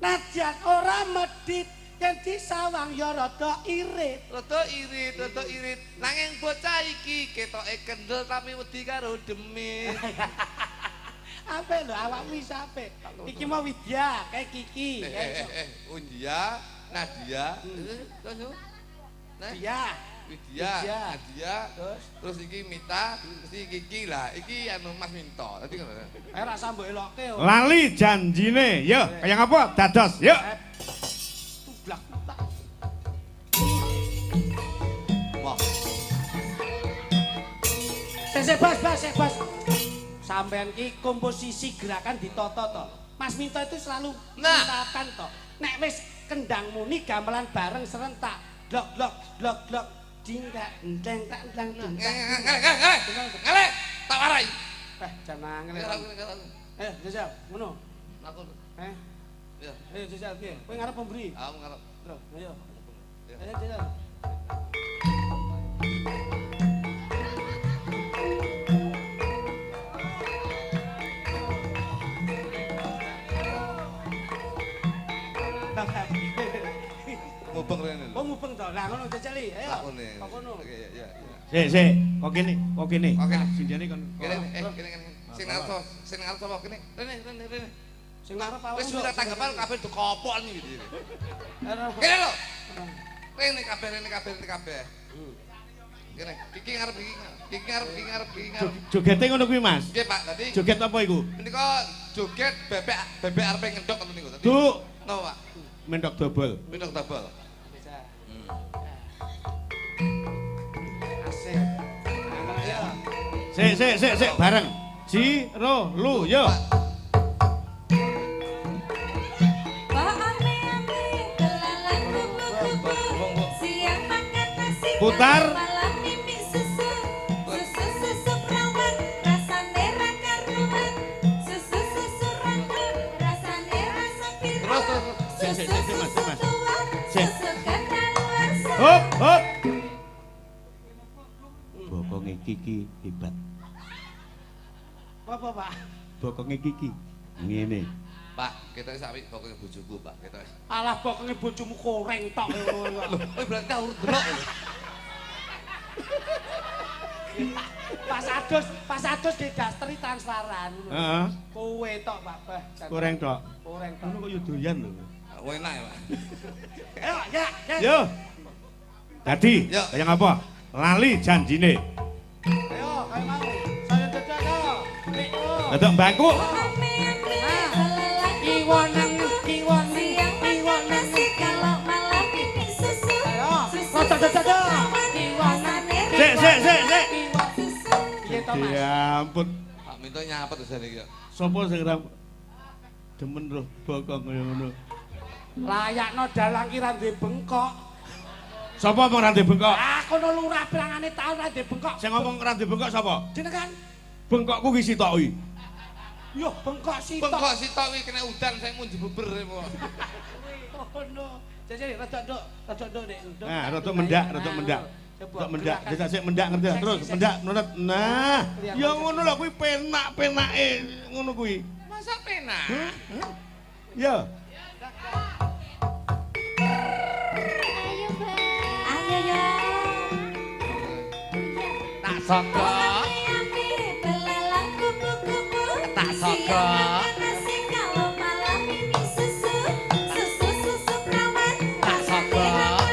Najan ora medhit yen disawang ya rada irit. Rada irit, rada irit. Nanging bocah iki ketoke kendel tapi wedi karo demit. Apik lho awakmu iso apik. Iki mau Widya, kayak Kiki. Undia, Nadia, terus Dia, Widya, Nadia, terus iki Mita, terus iki Kiki lah, iki anu Mas Minto. Dadi ngono. Ayo rasa mbok elokke. Lali janjine. Yo, kaya ngapa? Dados, yo. Tublak tak. Wah. Sik bos, bos, sik bos. Sampean ki komposisi gerakan ditata to. Mas Minto itu selalu mintakan to. Nek wis kendang muni gamelan bareng serentak. Blok blok blok blok ding tak enteng tak enteng ding tak. Ngale, tak warai. Jangan angel. Jajal, ngono. Aku. Ya. Ayo jajal piye? Kowe ngarep pemberi? Aku ngarep. Terus, ayo. Ayo jajal. Mubeng rene lho. Oh mubeng to. Lah ngono jajali. Ayo. Kok kono. Oke, ya, ya. Sik, sik. Kok kene, kok kene. Sindene kon. Kene, kene kene. Sing ngarep sapa? Sing ngarep sapa kene? Rene, rene, rene. Sing ngarep awakmu. Wis ora tanggapan kabeh do kopok iki. Kene lho. Rene kabeh, rene kabeh, rene kabeh. Kene, iki ngarep iki, iki ngarep, iki ngarep, iki ngarep. Jogete ngono kuwi, Mas. Nggih, Pak. Dadi joget apa iku? Menika joget bebek, bebek arepe ngendhok ngoten niku. Dadi. Duk. Napa, Pak? Mendok dobol. Mendok dobol. Asik. Sik, sik, sik, sik bareng. Ji, ro, lu, yo. Putar. Terus, terus. Sik, sik, sik, Mas, Mas. Sik. Hop, hop. Bokonge Kiki hebat. Apa, Pak? Bokonge Kiki ngene. Pak, ketoke sak apik bokonge bojoku, Pak. Ketoke. Alah bokonge bojomu koreng tok ngono. Lho, kowe berarti tau delok. Pas adus di dasteri transparan. Heeh. Kowe tok, Pak. Bah, Koreng tok. Koreng tok. Ngono kok yo doyan lho. Enak ya, Pak. Ayo, ya, ya. Yo. Dadi, kaya ngapa? Lali janjine. Ayo, kaya mau. Saya dadak to. Dadak bangku. Kiwa nengen, kiwa nengen, kiwa nengen kalau malam ini susu. Ayo, rada dadak. Kiwa nengen. Sik, sik, sik, sik. Piye to, Mas? Ya ampun. Pak Minto nyapet wis iki kok. Sopo sing ra demen roh bokong kaya ngono? Layakno dalang ki ra duwe bengkok. Sapa ngomong ra duwe bengkok? Ah, kono lurah pirangane taun ra duwe bengkok. Sing ngomong ra duwe bengkok sapa? Jenengan. Bengkokku ki sitok kuwi. Yo bengkok sitok. Bengkok sitok kuwi kena udan saya mun jebeber kok. Ngono. Jajal rada nduk, rada nduk nek nduk. Nah, rada mendak, rada mendak. Rada mendak, jajal sik mendak ngerti terus mendak nurut. Nah, ya ngono lho kuwi penak-penake ngono kuwi. Masa penak? Ya. Ayo, Mbak. Ayo yo. Tak sokok. Tak sokok. Kalau malam ini susu, susu susu perawan, tak sokok.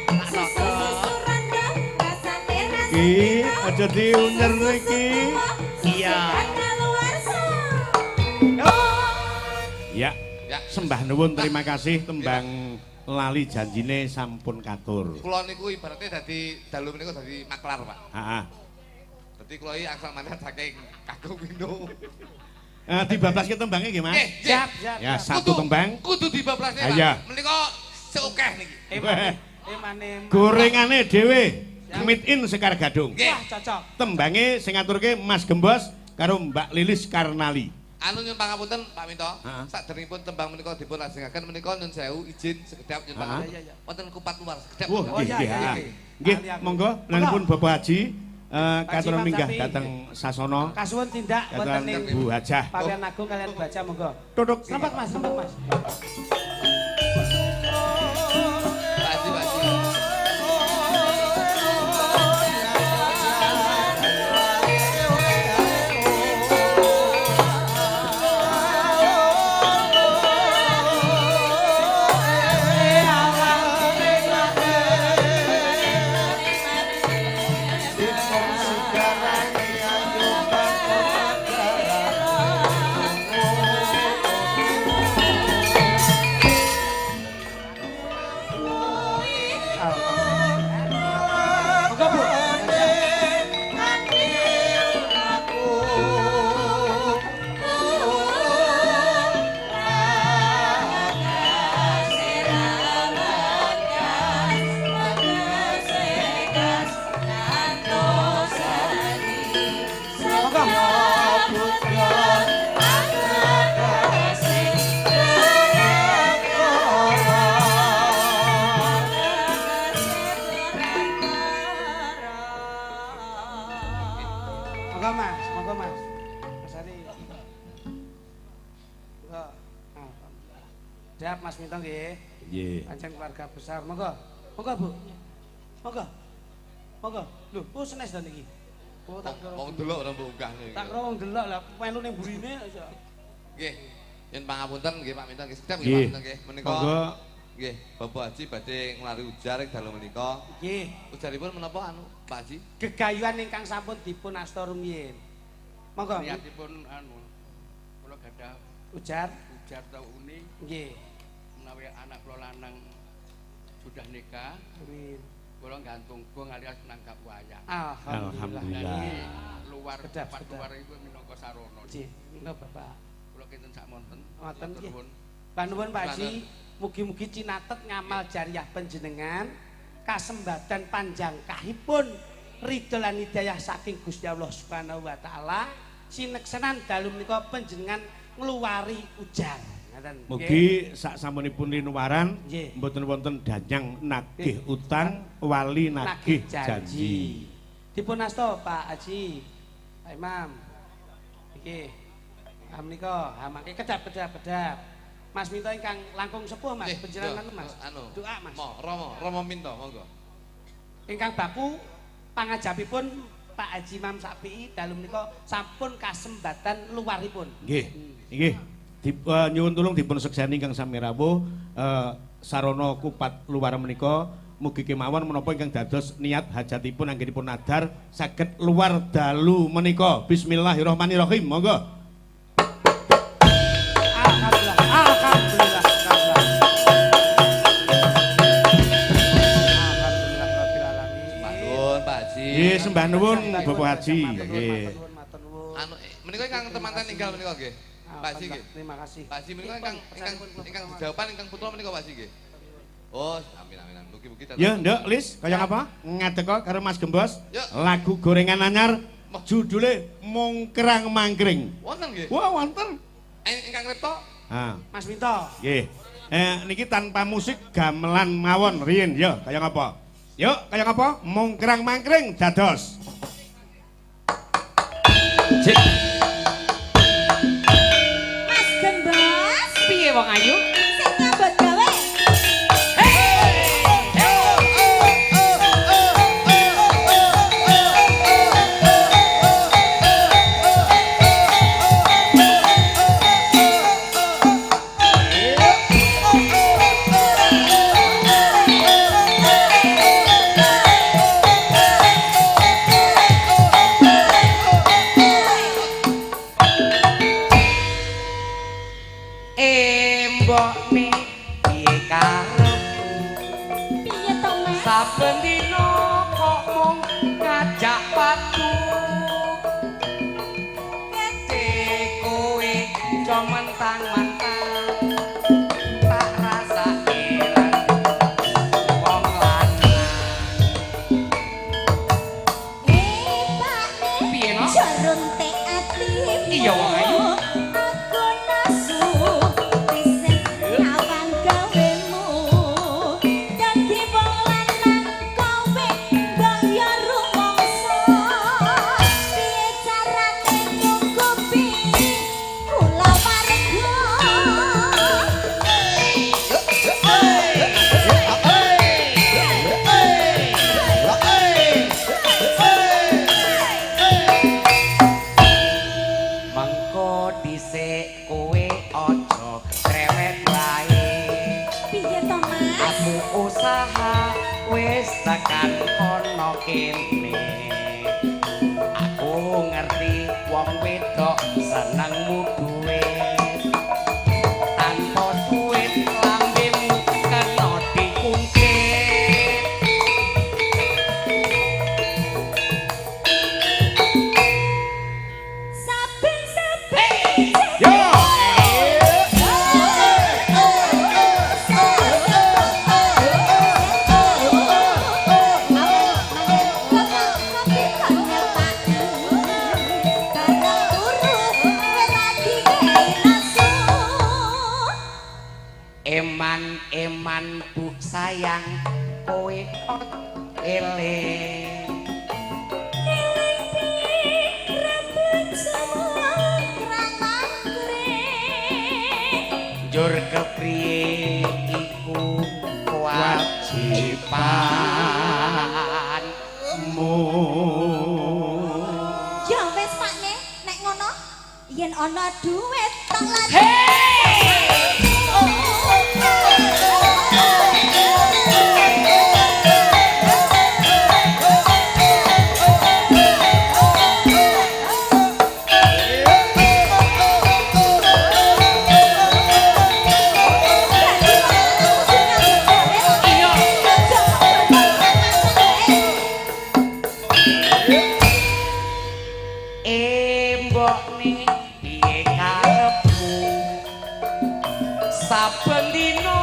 Tak susu susu rondo, rasane rasa Iki aja diunyer iki. Iya. Ya. Ya. Sembah nuwun, terima kasih tembang lali janjine sampun katur. Kula niku ibaratnya dadi dalu menika dadi maklar, Pak. Heeh. Dadi kula iki angsal mandat saking Kakung Wino. Dibablaske tembange nggih, Mas? Siap, siap. Ya, satu tembang. Kudu dibablasne, Pak. Iya. Menika seokeh niki. Emane. Gorengane dhewe. Meet in Sekar Gadung. Nggih. Wah, cocok. Tembange sing ngaturke Mas Gembos karo Mbak Lilis Karnali. Anu nyun pangapunten Pak Minto, Heeh. saderengipun tembang menika dipun lajengaken menika nyun sewu izin sekedhap nyun Heeh. pangapunten. Wonten kupat luar sekedhap. Wah, Oh, nggih, iya, nggih. iya, ha. iya. Nggih, Ahli aku. monggo lanipun Bapak Haji katuran Imam minggah Sapi. dhateng sasana Kasuwun tindak wonten katuran ing Bu Hajah. Pawian Agung kalian baca monggo. Tutuk. Serempak Mas, serempak Mas. Pak Haji, Pak Haji. Monggo Bu. Monggo. Monggo Mas, monggo Mas. Mas Ari. Monggo. Alhamdulillah. Siap Mas Minto nggih. Nggih. Pancen keluarga besar. Monggo. Monggo Bu. Monggo. Monggo. Lho, oh senes to niki. Oh tak kira. Wong delok ora mbok unggah niki. Tak kira wong delok lah melu ning burine iso. Nggih. Nyun pangapunten nggih Pak Minto nggih sekedhap nggih Pak Nggih. Minto nggih. Menika Monggo nggih Bapak Haji badhe nglari ujar ing dalu menika. Nggih. Ujaripun menapa anu Pak Haji? Gegayuhan ingkang sampun dipun asta rumiyin. Monggo. Niatipun anu kula gadah Ujar. ujar tau uni Nggih. menawi anak kula lanang sudah nikah, Amin. kula gantung gong alias nanggap wayang. Alhamdulillah. Alhamdulillah. Niki luar Sedap, tempat sedap. luar iku minangka sarana. Nggih, monggo Bapak. Kula kinten sak monten. Ngoten Matur nggih. nuwun. Panuwun Pak Haji, mugi-mugi cinatet ngamal jariah panjenengan kasembadan panjang kahipun ridho lan hidayah saking Gusti Allah Subhanahu wa taala sineksenan dalu menika panjenengan ngluwari ujar. Ngaten. Mugi sak sampunipun linuwaran Nggih. mboten wonten danyang nagih utang wali nagih janji. Dipun asta Pak Haji, Pak Imam. Iki. Ah menika, ha mangke kedap kedap kedap. Mas Minto ingkang langkung sepuh Mas, Nggih, panjenengan yo, langkung Mas. Anu. Doa Mas. Mo, Romo, Romo Minto monggo. Ingkang baku pangajapipun Pak Haji Imam Sapi'i dalu menika sampun kasembatan luwaripun. Nggih. Nggih. Nyuwun tulung dipun sekseni ingkang sami rawuh sarana kupat luar menika mugi kemawon menapa ingkang dados niat hajatipun anggenipun nadar saged luar dalu menika. Bismillahirrahmanirrahim. Monggo. Alhamdulillah. Alhamdulillah. Alhamdulillah. Alhamdulillah rabbil alamin. Sembah nuwun Pak Haji. Nggih, sembah nuwun Bapak Haji. Nggih. Matur nuwun, matur nuwun. Anu menika ingkang temanten ninggal menika nggih. Pak Haji nggih. Terima kasih. Pak Haji menika ingkang ingkang ingkang jawaban ingkang putra menika Pak Haji nggih. Oh, amin amin amin. Mugi-mugi tetep. Ya, Nduk, Lis, kaya ngapa? Ngadeka karo Mas Gembos. Yuk. Lagu gorengan anyar judule Mongkrang Mangkring. Wonten nggih. Wah, wonten. Ingkang ripta Ah, Mas Minto. nggih. Niki tanpa musik gamelan mawon riyin ya, kaya ngapa? Yuk, kaya ngapa? Mongkrang Mangkring dados. Cik. Mas Gembos, Piye wong ayu? sing nyambut gawe. mentang-mentang tak rasake wong lanang. Pak Piye, no? Jarunte atimu. Iya, wong ayu. Aku nesu pisan nyawang gawemu. Dadi wong lanang kowe mbok yo rumangsa. Piye carane nyukupi kula warga? Mengko dhisik kowe aja cerewet wae. Piye to, Mas? Aku usaha wis tekan kono kene. Aku ngerti wong wedok senengmu duit. Tanpa duit lambemu kena dikungkit. Saben-saben Yo. Eman-eman bu sayang kowe eling. Njur kepriye iku kewajibanmu. Ya wis Pak Ne, nek ngono yen ana duit tong lan. Mbok ne piye karepmu? Saben dina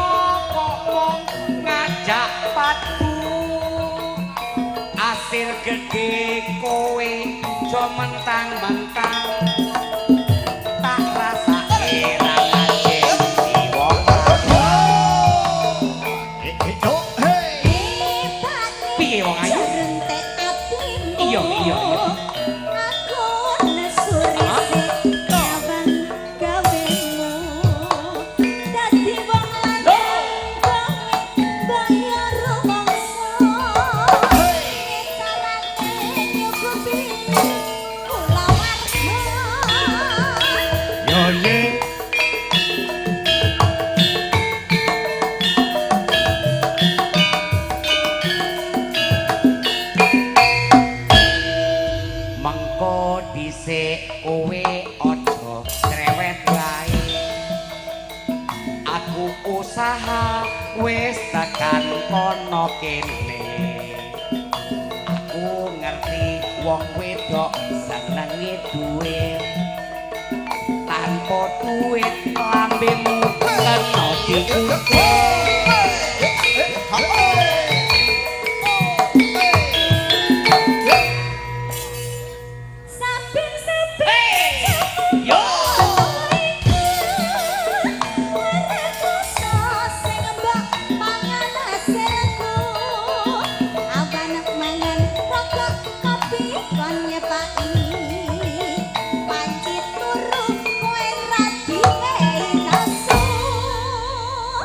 kok mung ngajak padu. Asil gedhe kowe aja mentang-mentang. Tak rasake ra ngajeni wong lanang. Piye wong ayu? Iya, iya, iya. Aku nesu risik nyawang gawemu. Dadi wong lanang kowe bayar rumangsa. Piye carane nyukupi kula warga? Yo ye. Mengko dhisik kowe aja cerewet wae. Aku usaha wis tekan kono kene. Aku ngerti wong wedok senenge duit. Tanpa duit lambemu kena dikungkit. Saben-saben Yo.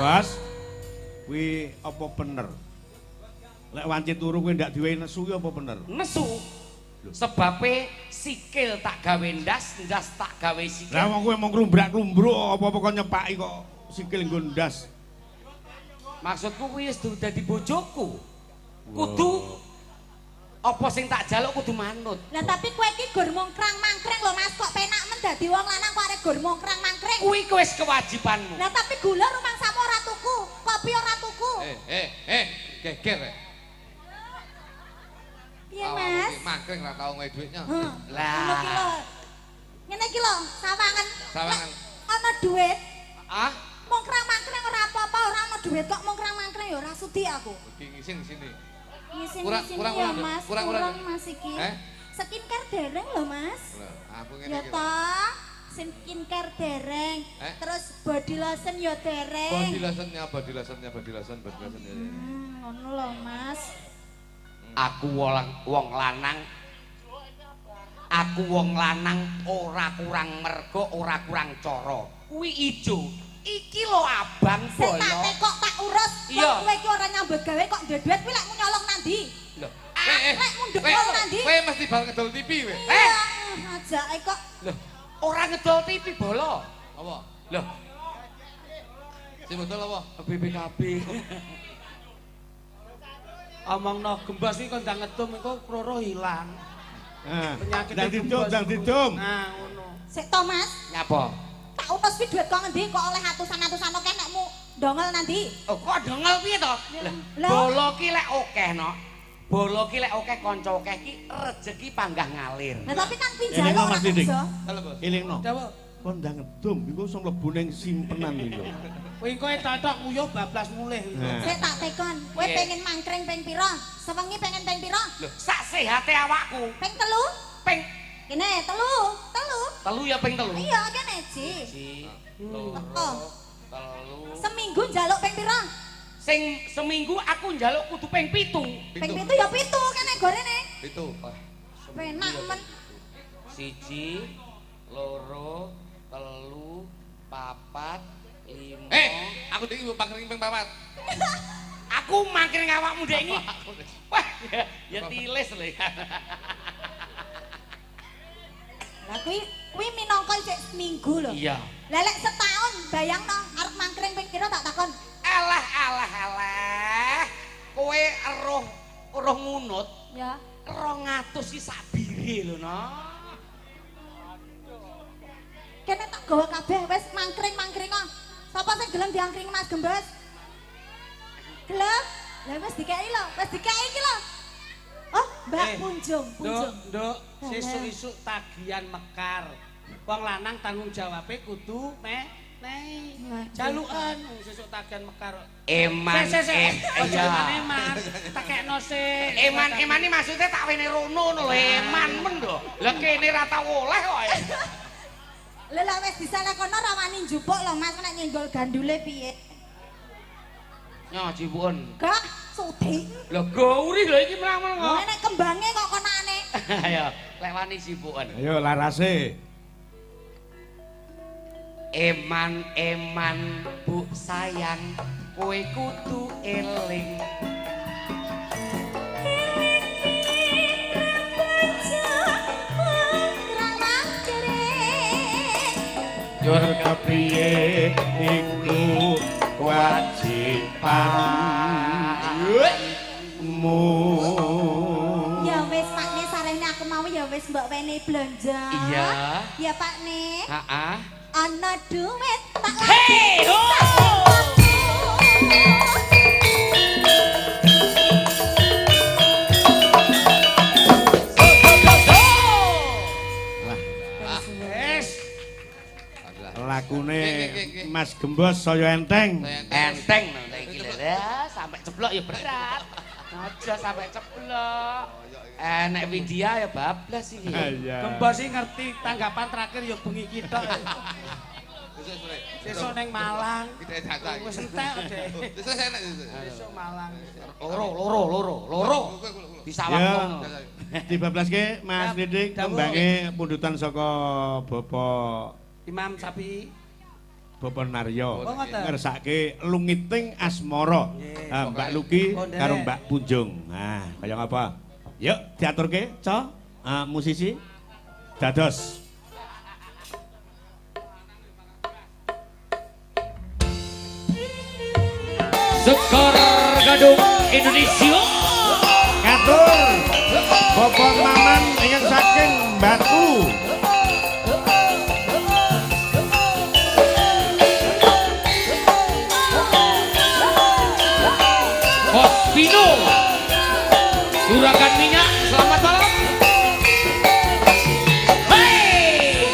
Bos. Kuwi apa bener? Lek wanci turu kuwi ndak diwehi nesu kuwi apa bener? Nesu. Sebabe sikil tak gawe ndas, ndas tak gawe sikil. Lah wong kowe mung klumbrak-klumbruk apa-apa kok nyepaki kok sikil nggo ndas. Maksudku kuwi wis dadi bojoku. Kudu apa sing tak jaluk kudu manut. Lah tapi kowe iki gur mongkrang-mangkring lho Mas, kok penak men dadi wong lanang kok arek gur mongkrang-mangkring. Kuwi wis kewajibanmu. Lah tapi gula rumangsamu ora tuku, kopi ora tuku. Geger. Piye Mas? Mangkring ora tau ngewe duitnya. Lah. Ngono ki lho. Ngene iki lho, sawangan. Sawangan. Ana ana duit. Ah, Mongkrang-mangkrang ora apa-apa, ora ana duit kok mongkrang-mangkrang ya ora sudi aku. Iki ngisin sini. Ngisin Kurang- ngisin kurang- ya kurang, Mas, kurang- kurang, kurang. Mas iki. Eh? Skincare dereng lho Mas. Lah, aku ngene Ya iki. toh, skincare dereng. Eh? Terus body lotion ya dereng. Body lotionnya, body lotionnya, body lotion, body lotion. Ya, ya, ya. Ngono lho Mas. Aku wong lanang. Aku wong lanang ora kurang mergo, ora kurang cara. Kuwi ijo. Iki lho abang Sing tak bolo. tekok tak urus. Iya. Wong kowe iki ora nyambut gawe kok duwe duit kuwi lek mu nyolong nang ndi? Lho, Lek mundhak nang ndi? Kowe mesti bar ngedol TV kowe. Eh. Ajake kok lho, ora ngedol TV bolo. Apa? Lho, Sing betul apa? BPKB. Omongno gembos iki kon ndang ngedum engko kloro ilang. Nah, Penyakit ndang didum, ndang didum. Nah, ngono. Sik to Mas, Nyapa? tak urus kuwi duit kok ngendi kok oleh atusan-atusan akeh nekmu dongel nang ndi? Oh, kok dongel piye to? Lah. Lah, bolo ki lek akeh no. Bolo ki lek akeh kanca akeh ki rejeki panggah ngalir. Lah tapi kan kuwi Elingno, njaluk ora Mas Didik. kerja. Halo, Bos. Elingno. Dawa. Kon ndang ngedum iku iso mlebu ning simpenan iku. Kowe engko etotok nguyuh bablas mulih. Nah. Sik tak tekon, kowe Piye? pengen mangkring ping pira? Sewengi pengen ping pira? Lho, sak sehate awakku Ping telu? ping Kene telu, telu. telu ya ping telu. Iya kene Ji. Siji, loro, Oh. telu. Seminggu njaluk ping pira? Sing seminggu aku njaluk kudu ping 7. Ping 7 ya 7 kene gorene. Pitu. Wah, Penak men. 1, 2, 3, 4, 5. Eh, aku iki mbok pangring ping papat. Aku mangkring awakmu ndek iki. Wah, ya tilis lho ya. Lah kuwi minangka isih seminggu lho. Iya. Lah lek setahun bayangno arep mangkring ping pira tak takon. Alah alah alah. Kowe eruh eruh ngunut Ya. 200 iki sak bire lho no. Kene tak gawa kabeh wis mangkring-mangkring kok. Sapa sing gelem diangkring Mas Gembos? Gelem? Lah wis dikeki lho, wis dikeki iki lho. Oh, Mbak Punjung, Punjung. Nduk, sesuk isuk tagihan mekar. Wong lanang tanggung jawabe kudu menehi. Jalukan sesuk tagihan mekar. Eman Sik, sik, sik. Ojo iya. eman-eman, tekekno sik. Eman eman iki maksudnya tak wene rono ngono lho, eman men lho. Lah kene ra tau oleh kok. Lah lah wis disalekono ra wani njupuk lho Mas nek nyenggol gandule piye? Nyo jipuken. Gak sudi. Lho gauri lho iki menang-menang kok. Nek kembange kok konane. Ayo, lek wani jipuken. Ayo larase. Eman eman bu sayang, kowe kudu eling. Jur kepriye iku kewajibanmu. Ya wis Pak Ne sarehne aku mau ya wis mbok wene blonjo. Iya. Ya Pak Ne. Heeh. Ana duit tak Hei, ho! Lah, Wis. lakune Mas Gembos saya enteng. Enteng no iki lho. Lah, sampai ceblok ya berat. Aja sampai ceblok. Nek Widya ya bablas iki. Iya. Gembos iki ngerti tanggapan terakhir ya bengi iki tok. Besok sore. Sesuk ning Malang. Kita caca. Wis entek deh. Besok saya enak besok. Besok Malang. Loro, loro, loro, loro. Disawang Ya. wong. Dibablaske Mas Didik kembange pundutan saka Bapak Imam Sapi. Bapak Naryo. Oh, ngoten. Ngersake lungiting asmara. Nggih. Ah, Mbak Luki Oh, nderek. karo Mbak Punjung. Nah, kaya ngapa? Yuk diaturke, Co. Ah, musisi. Dados. Sekar Gadung Indonesia. Ngatur. Bapak Maman ingkang saking Batu. Hospino. Juragan minyak, selamat malam. Hey!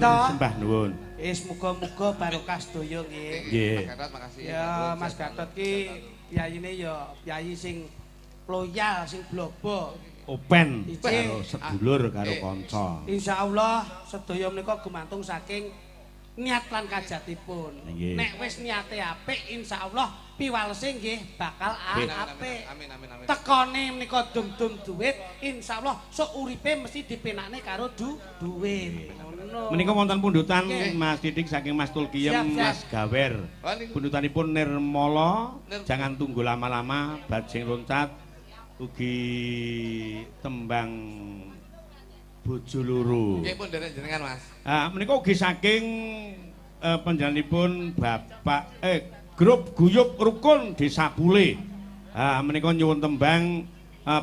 Minto. Sembah nuwun. Wis muga-muga barokah sedaya nggih. Nggih. Mas Gatot makasih. Ya Mas Gatot ki piyayine ya piyayi sing loyal, sing blobo. Open karo sedulur karo kanca. Insyaallah sedaya menika gumantung saking niat lan kajatipun. Nek wis niate apik insyaallah piwalese nggih bakal apik. Amin amin amin. Tekone menika dum-dum duit, insyaallah sok uripe mesti dipenakne karo duit. Menika wonten pundutan Mas Didik saking Mas Tulkiyem, Mas Gawer. Pundutanipun Nirmala, jangan tunggu lama-lama, bajing loncat ugi tembang bojo loro. Nggih pun derek jenengan Mas. Ah menika ugi saking panjenenganipun Bapak grup Guyub Rukun Desa Pule. Ah menika nyuwun tembang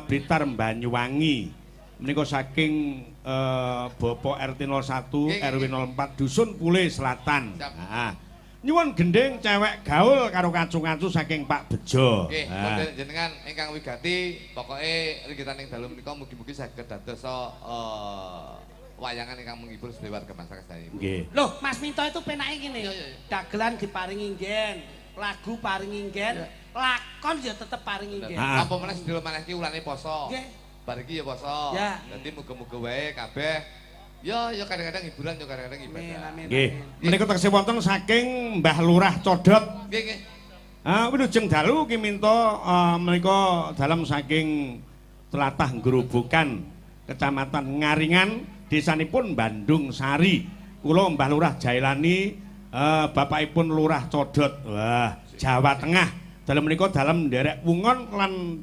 Blitar Banyuwangi. Menika saking Bapak RT 01 RW 04 Dusun Pule Selatan. Ah nyuwun gending cewek gaul karo kacung-kacu saking Pak Bejo. Nggih, wonten jenengan ingkang wigati, pokoke ringgitan ing dalu menika mugi-mugi saged dados wayangan ingkang menghibur sedaya warga masyarakat sedaya. Nggih. Loh, Mas Minto itu penake ngene. Dagelan diparingi nggen, lagu paringi nggen, lakon ya tetep paringi nggen. Apa meneh sedaya maneh iki ulane poso. Nggih. Bar iki ya poso. Dadi muga-muga wae kabeh ya, ya kadang-kadang hiburan, ya kadang-kadang ibadah. Nggih. Menika taksih wonten saking Mbah Lurah Codot. Nggih, nggih. Ah, wilujeng dalu ki minta menika dalem saking tlatah Grobogan, Kecamatan Ngaringan, desanipun Bandung Sari. Kula Mbah Lurah Jailani, bapakipun Lurah Codot. Wah, Jawa Tengah. Dalem menika dalem nderek wungon lan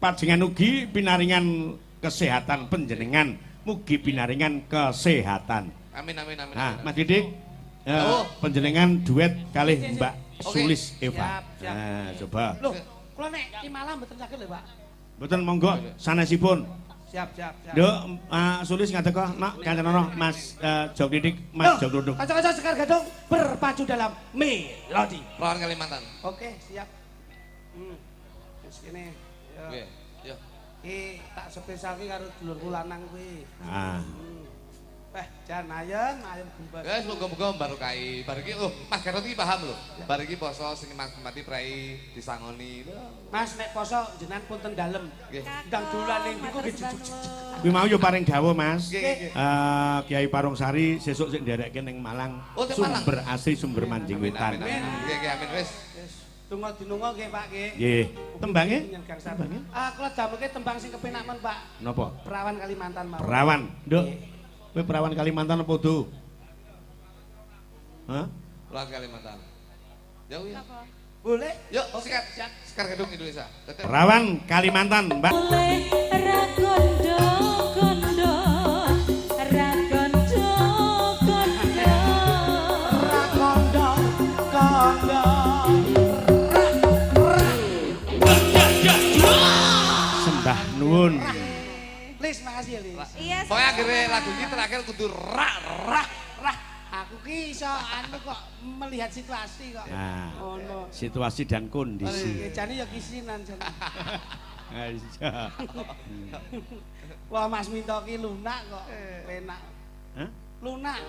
pajengan ugi pinaringan kesehatan panjenengan. Mugi pinaringan kesehatan. Amin amin amin. Nah, Mas Didik, panjenengan duet kalih Mbak Sulis Eva. Nah, coba. Loh, kula nek ki malah mboten saged lho, Pak. Mboten monggo sanesipun. Siap, siap, siap. Nduk, Sulis ngadeg kok, Nak, kancana Mas Jok Didik, Mas Jok Duduk. Kanca-kanca Sekar Gadung berpacu dalam melodi. Perawan Kalimantan. Oke, siap. Wis kene. Nggih. Yo. Iki tak spesialke karo dulurku lanang kuwi. Ah. Jan ayem, ayem gumbas. Wes muga-muga barokahi. Bar iki oh, Mas Gatot iki paham lho. Bar iki poso sing mati prei disangoni. Mas nek poso jenengan pun ten dalem. Ndang dolan ning niku nggih jujuk. Kuwi mau yo paring dawuh Mas. Kiai Parungsari sesuk sing nderekke ning Malang. Sumber Asri Sumber Manjing Wetan. Nggih, nggih amin wis. Tunggu dinunga nggih Pak nggih. Nggih. Tembange? Tembange? Ah kula damelke tembang sing kepenak men Pak. Napa? Perawan Kalimantan mawon. Perawan. Nduk. Kowe perawan Kalimantan apa udu? Hah? Perawan Kalimantan. Ya kuwi. Boleh? Yuk, sikat. Sekar Gedung Indonesia. Perawan Kalimantan, Mbak. Boleh ra kondo kondo, ra kondo kondo. Ra kondo kondo. Sembah nuwun. Lis, makasih ya Lis. Iya. Pokoknya akhirnya lagu ini terakhir kudu rak rak rak. Aku ki iso anu kok melihat situasi kok. Nah, ono. Situasi dan kondisi. Jane ya kisinan jane. Iya. Wah, Mas Minto ki lunak kok. Penak. Hah? Lunak.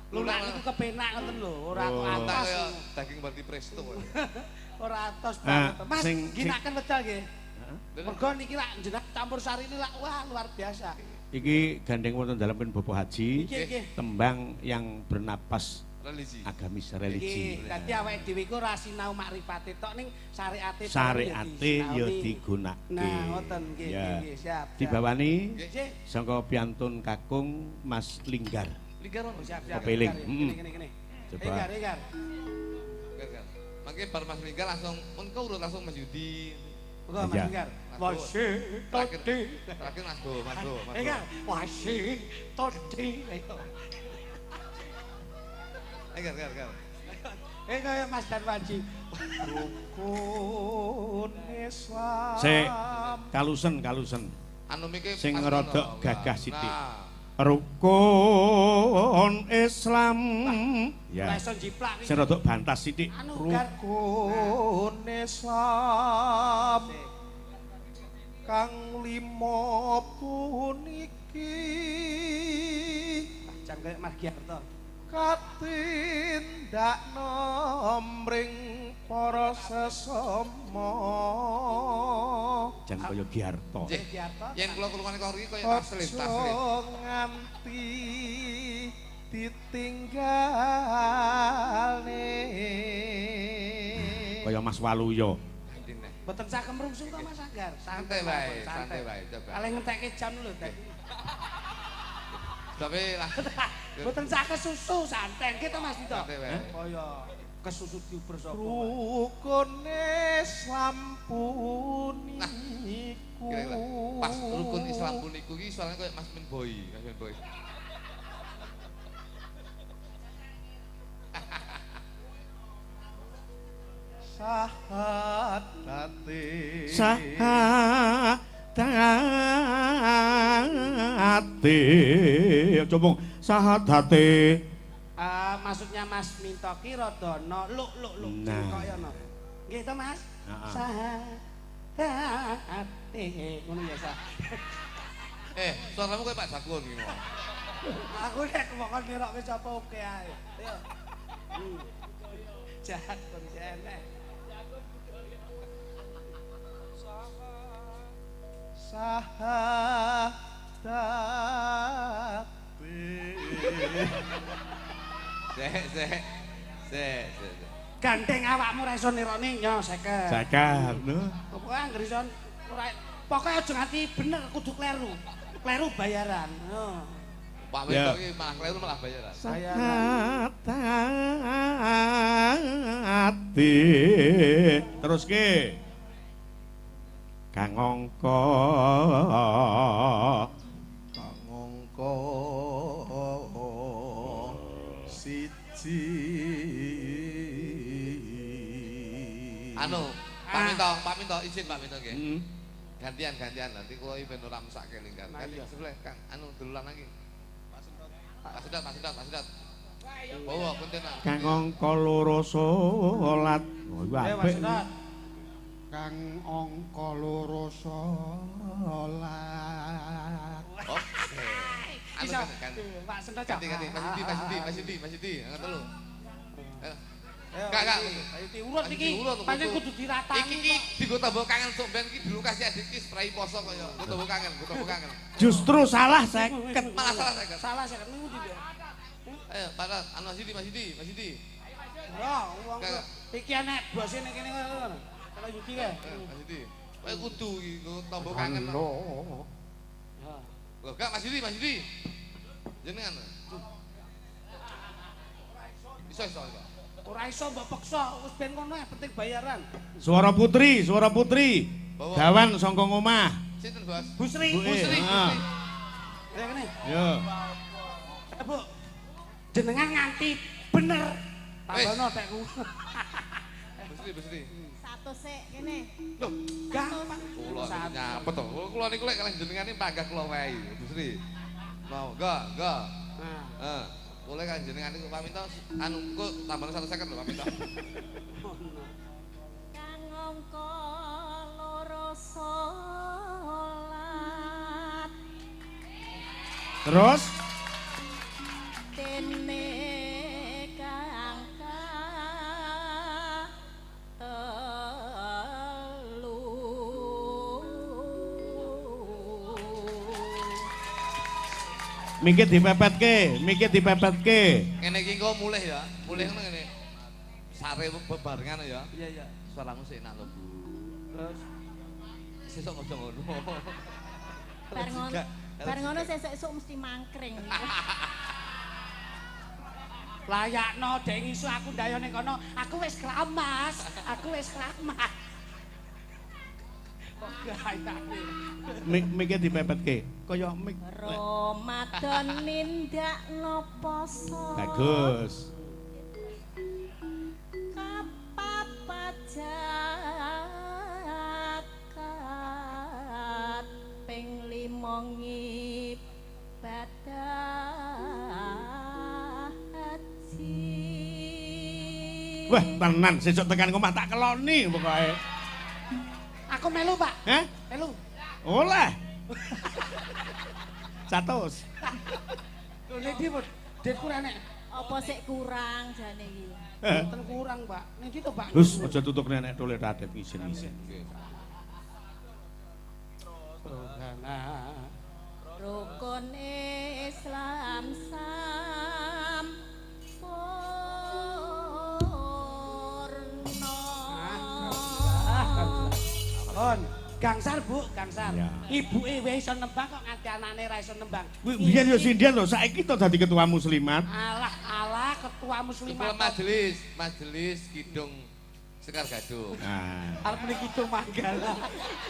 Lunak niku kepenak ngoten lho, ora kok atos. Daging berarti presto. Ora atos banget. Mas, ginaken wedal nggih. Mergo niki lak jenengan campur sari ini lak wah luar biasa. Iki gandeng wonten dalem pun Bapak Haji, tembang yang bernapas religi, agamis religi. Dadi awake dhewe iku ora sinau makrifate tok ning syariate syariate ya digunakake. Nah, ngoten nggih nggih siap. Dibawani sangka piantun kakung Mas Linggar. Linggar ono siap siap. Kepeling. Kene kene. Coba. Linggar Linggar. Mangke bar Mas Linggar langsung engko urut langsung Mas Yudi. Monggo Mas Linggar. Wasi todi. Terakhir Mas Go, Mas Go, Mas Go. Linggar, wasi todi. Linggar, Linggar, Linggar. Kaya Mas Darwaji. Rukun Islam. Sik, kalusen, kalusen. Anu miki sing rodok gagah sithik. Rukun Islam. Ya. Sing rodok bantas sithik. Rukun Islam kang lima puniki. Jan kaya Mas Giarto. Katindakno mring para sesama. Jan kaya Giarto. Giarto. Yen kula krungokne kok iki kaya taslim, taslim. Nganti ditinggalne. Kaya Mas Waluyo. Mboten saged mrungsung to Mas Anggar. Santai wae, santai wae coba. Kalih ngentekke jam lho tadi. Tapi lah. Mboten saged susu santai nggih to Mas Dito. Santai wae. Kaya kesusu diuber sapa. Rukun Islam puniku. Pas rukun Islam puniku iki suarane kaya Mas Min Boy, Mas Min Boy. Sahadate sahadate coba sahadate. Maksudnya Mas Minto ki rada no luk luk luk kaya no. Nggih to Mas? Sahadate ngono ya sah. Suaramu kaya Pak Jakun iki. Aku nek mokon nirokke sapa oke ae. Ayo. Jakun enek. Sahadate. Sek sek sek sek. Gandeng awakmu ra iso nirone nyo 50. 50 lho. Pokoke anggere iso ora pokoke aja nganti bener kudu kleru. Kleru bayaran. Heeh. Pak Winto iki malah kleru malah bayaran. Sahadate. Terus ke Kang angka Kang angka siji. Anu, Pak Minto, Pak Minto izin Pak Minto nggih. Gantian gantian nanti kula ben ora mesake lingkar. Ganti sebelah Kang anu dululan lagi. Pak Sedot, Pak Sedot, Pak Sedot. Bawa konten. Kang angka loro salat. Oh iku apik. Kang angka loro salat. Oke. Anu Pak Sedot. Ganti ganti Mas Yudi, Mas Yudi, Mas Yudi, Mas Yudi, angkat telu. Kak, kak, urut iki. Pancen kudu diratani. Iki iki dienggo tambah kangen sok ben iki dilukasi adik iki spray poso kaya. Nggo tambah kangen, nggo tambah kangen. Justru salah 50. Malah salah 50. Salah 50 niku ndi? Ayo, Pak anu Mas Yudi, Mas Yudi, Mas Yudi. Ya, wong iki enek bose ning kene ngono. Kalau Yudi kae. Mas Yudi. Kowe kudu iki nggo tambah kangen. Lho, gak Mas Yudi, Mas Yudi. Jenengan. Iso iso iso. Ora iso mbok peksa, wis ben ngono ae penting bayaran. Suara putri, suara putri. Gawan saka ngomah. Sinten, Bos? Bu Sri, Bu Sri, Bu Sri. Ayo kene. Yo. Bu. Jenengan nganti bener. Tambono tekku. Bu Sri, Bu Sri. Satu sik kene. Loh, gampang. Kula nyapet to. Kula niku lek kalih jenengan iki panggah kula wae, Bu Sri. Mau, enggak, enggak. Heeh. Boleh kan jenengan niku Pak Minto anu kok tambahane 150 lho Pak Minto. Kang angka loro salat. Terus dene kang telu. Mikir dipepetke, mikir dipepetke. Ngene iki engko mulih ya, mulih ngono ngene. Sare bebarengan ya. Iya, iya. Suaramu sik enak lho, Bu. Terus sesuk aja ngono. Bar ngono, bar ngono sesuk mesti mangkring. Layakno dek ngisu aku ndayo ning kono, aku wis kramas, aku wis kramas. Kok gayane. Mik dipepetke. Kaya mik Ramadan nindakno poso. Bagus. Kapapat zakat ping 5 ngibadah haji. Wah, tenan sesuk tekan omah tak keloni pokoke. Aku melu, Pak. Heh? Melu. Oleh. 100. Lho nek ndi, Bud? Dit kurang nek. Apa sik kurang jane iki? Mboten kurang, Pak. Ning ndi to, Pak? Hus, aja tutuk nenek tole tatip isin-isin. Rohana. Rukun Islam sampurna. Kon, gangsar Bu, gangsar. Ya. Ibuke wae iso nembang kok nganti anane ra iso nembang. Kuwi biyen yo sindian lho, saiki to dadi ketua muslimat. Alah, alah ketua muslimat. Ketua majelis, majelis Kidung Sekar Gadung. Nah. Arep muni Kidung Manggala.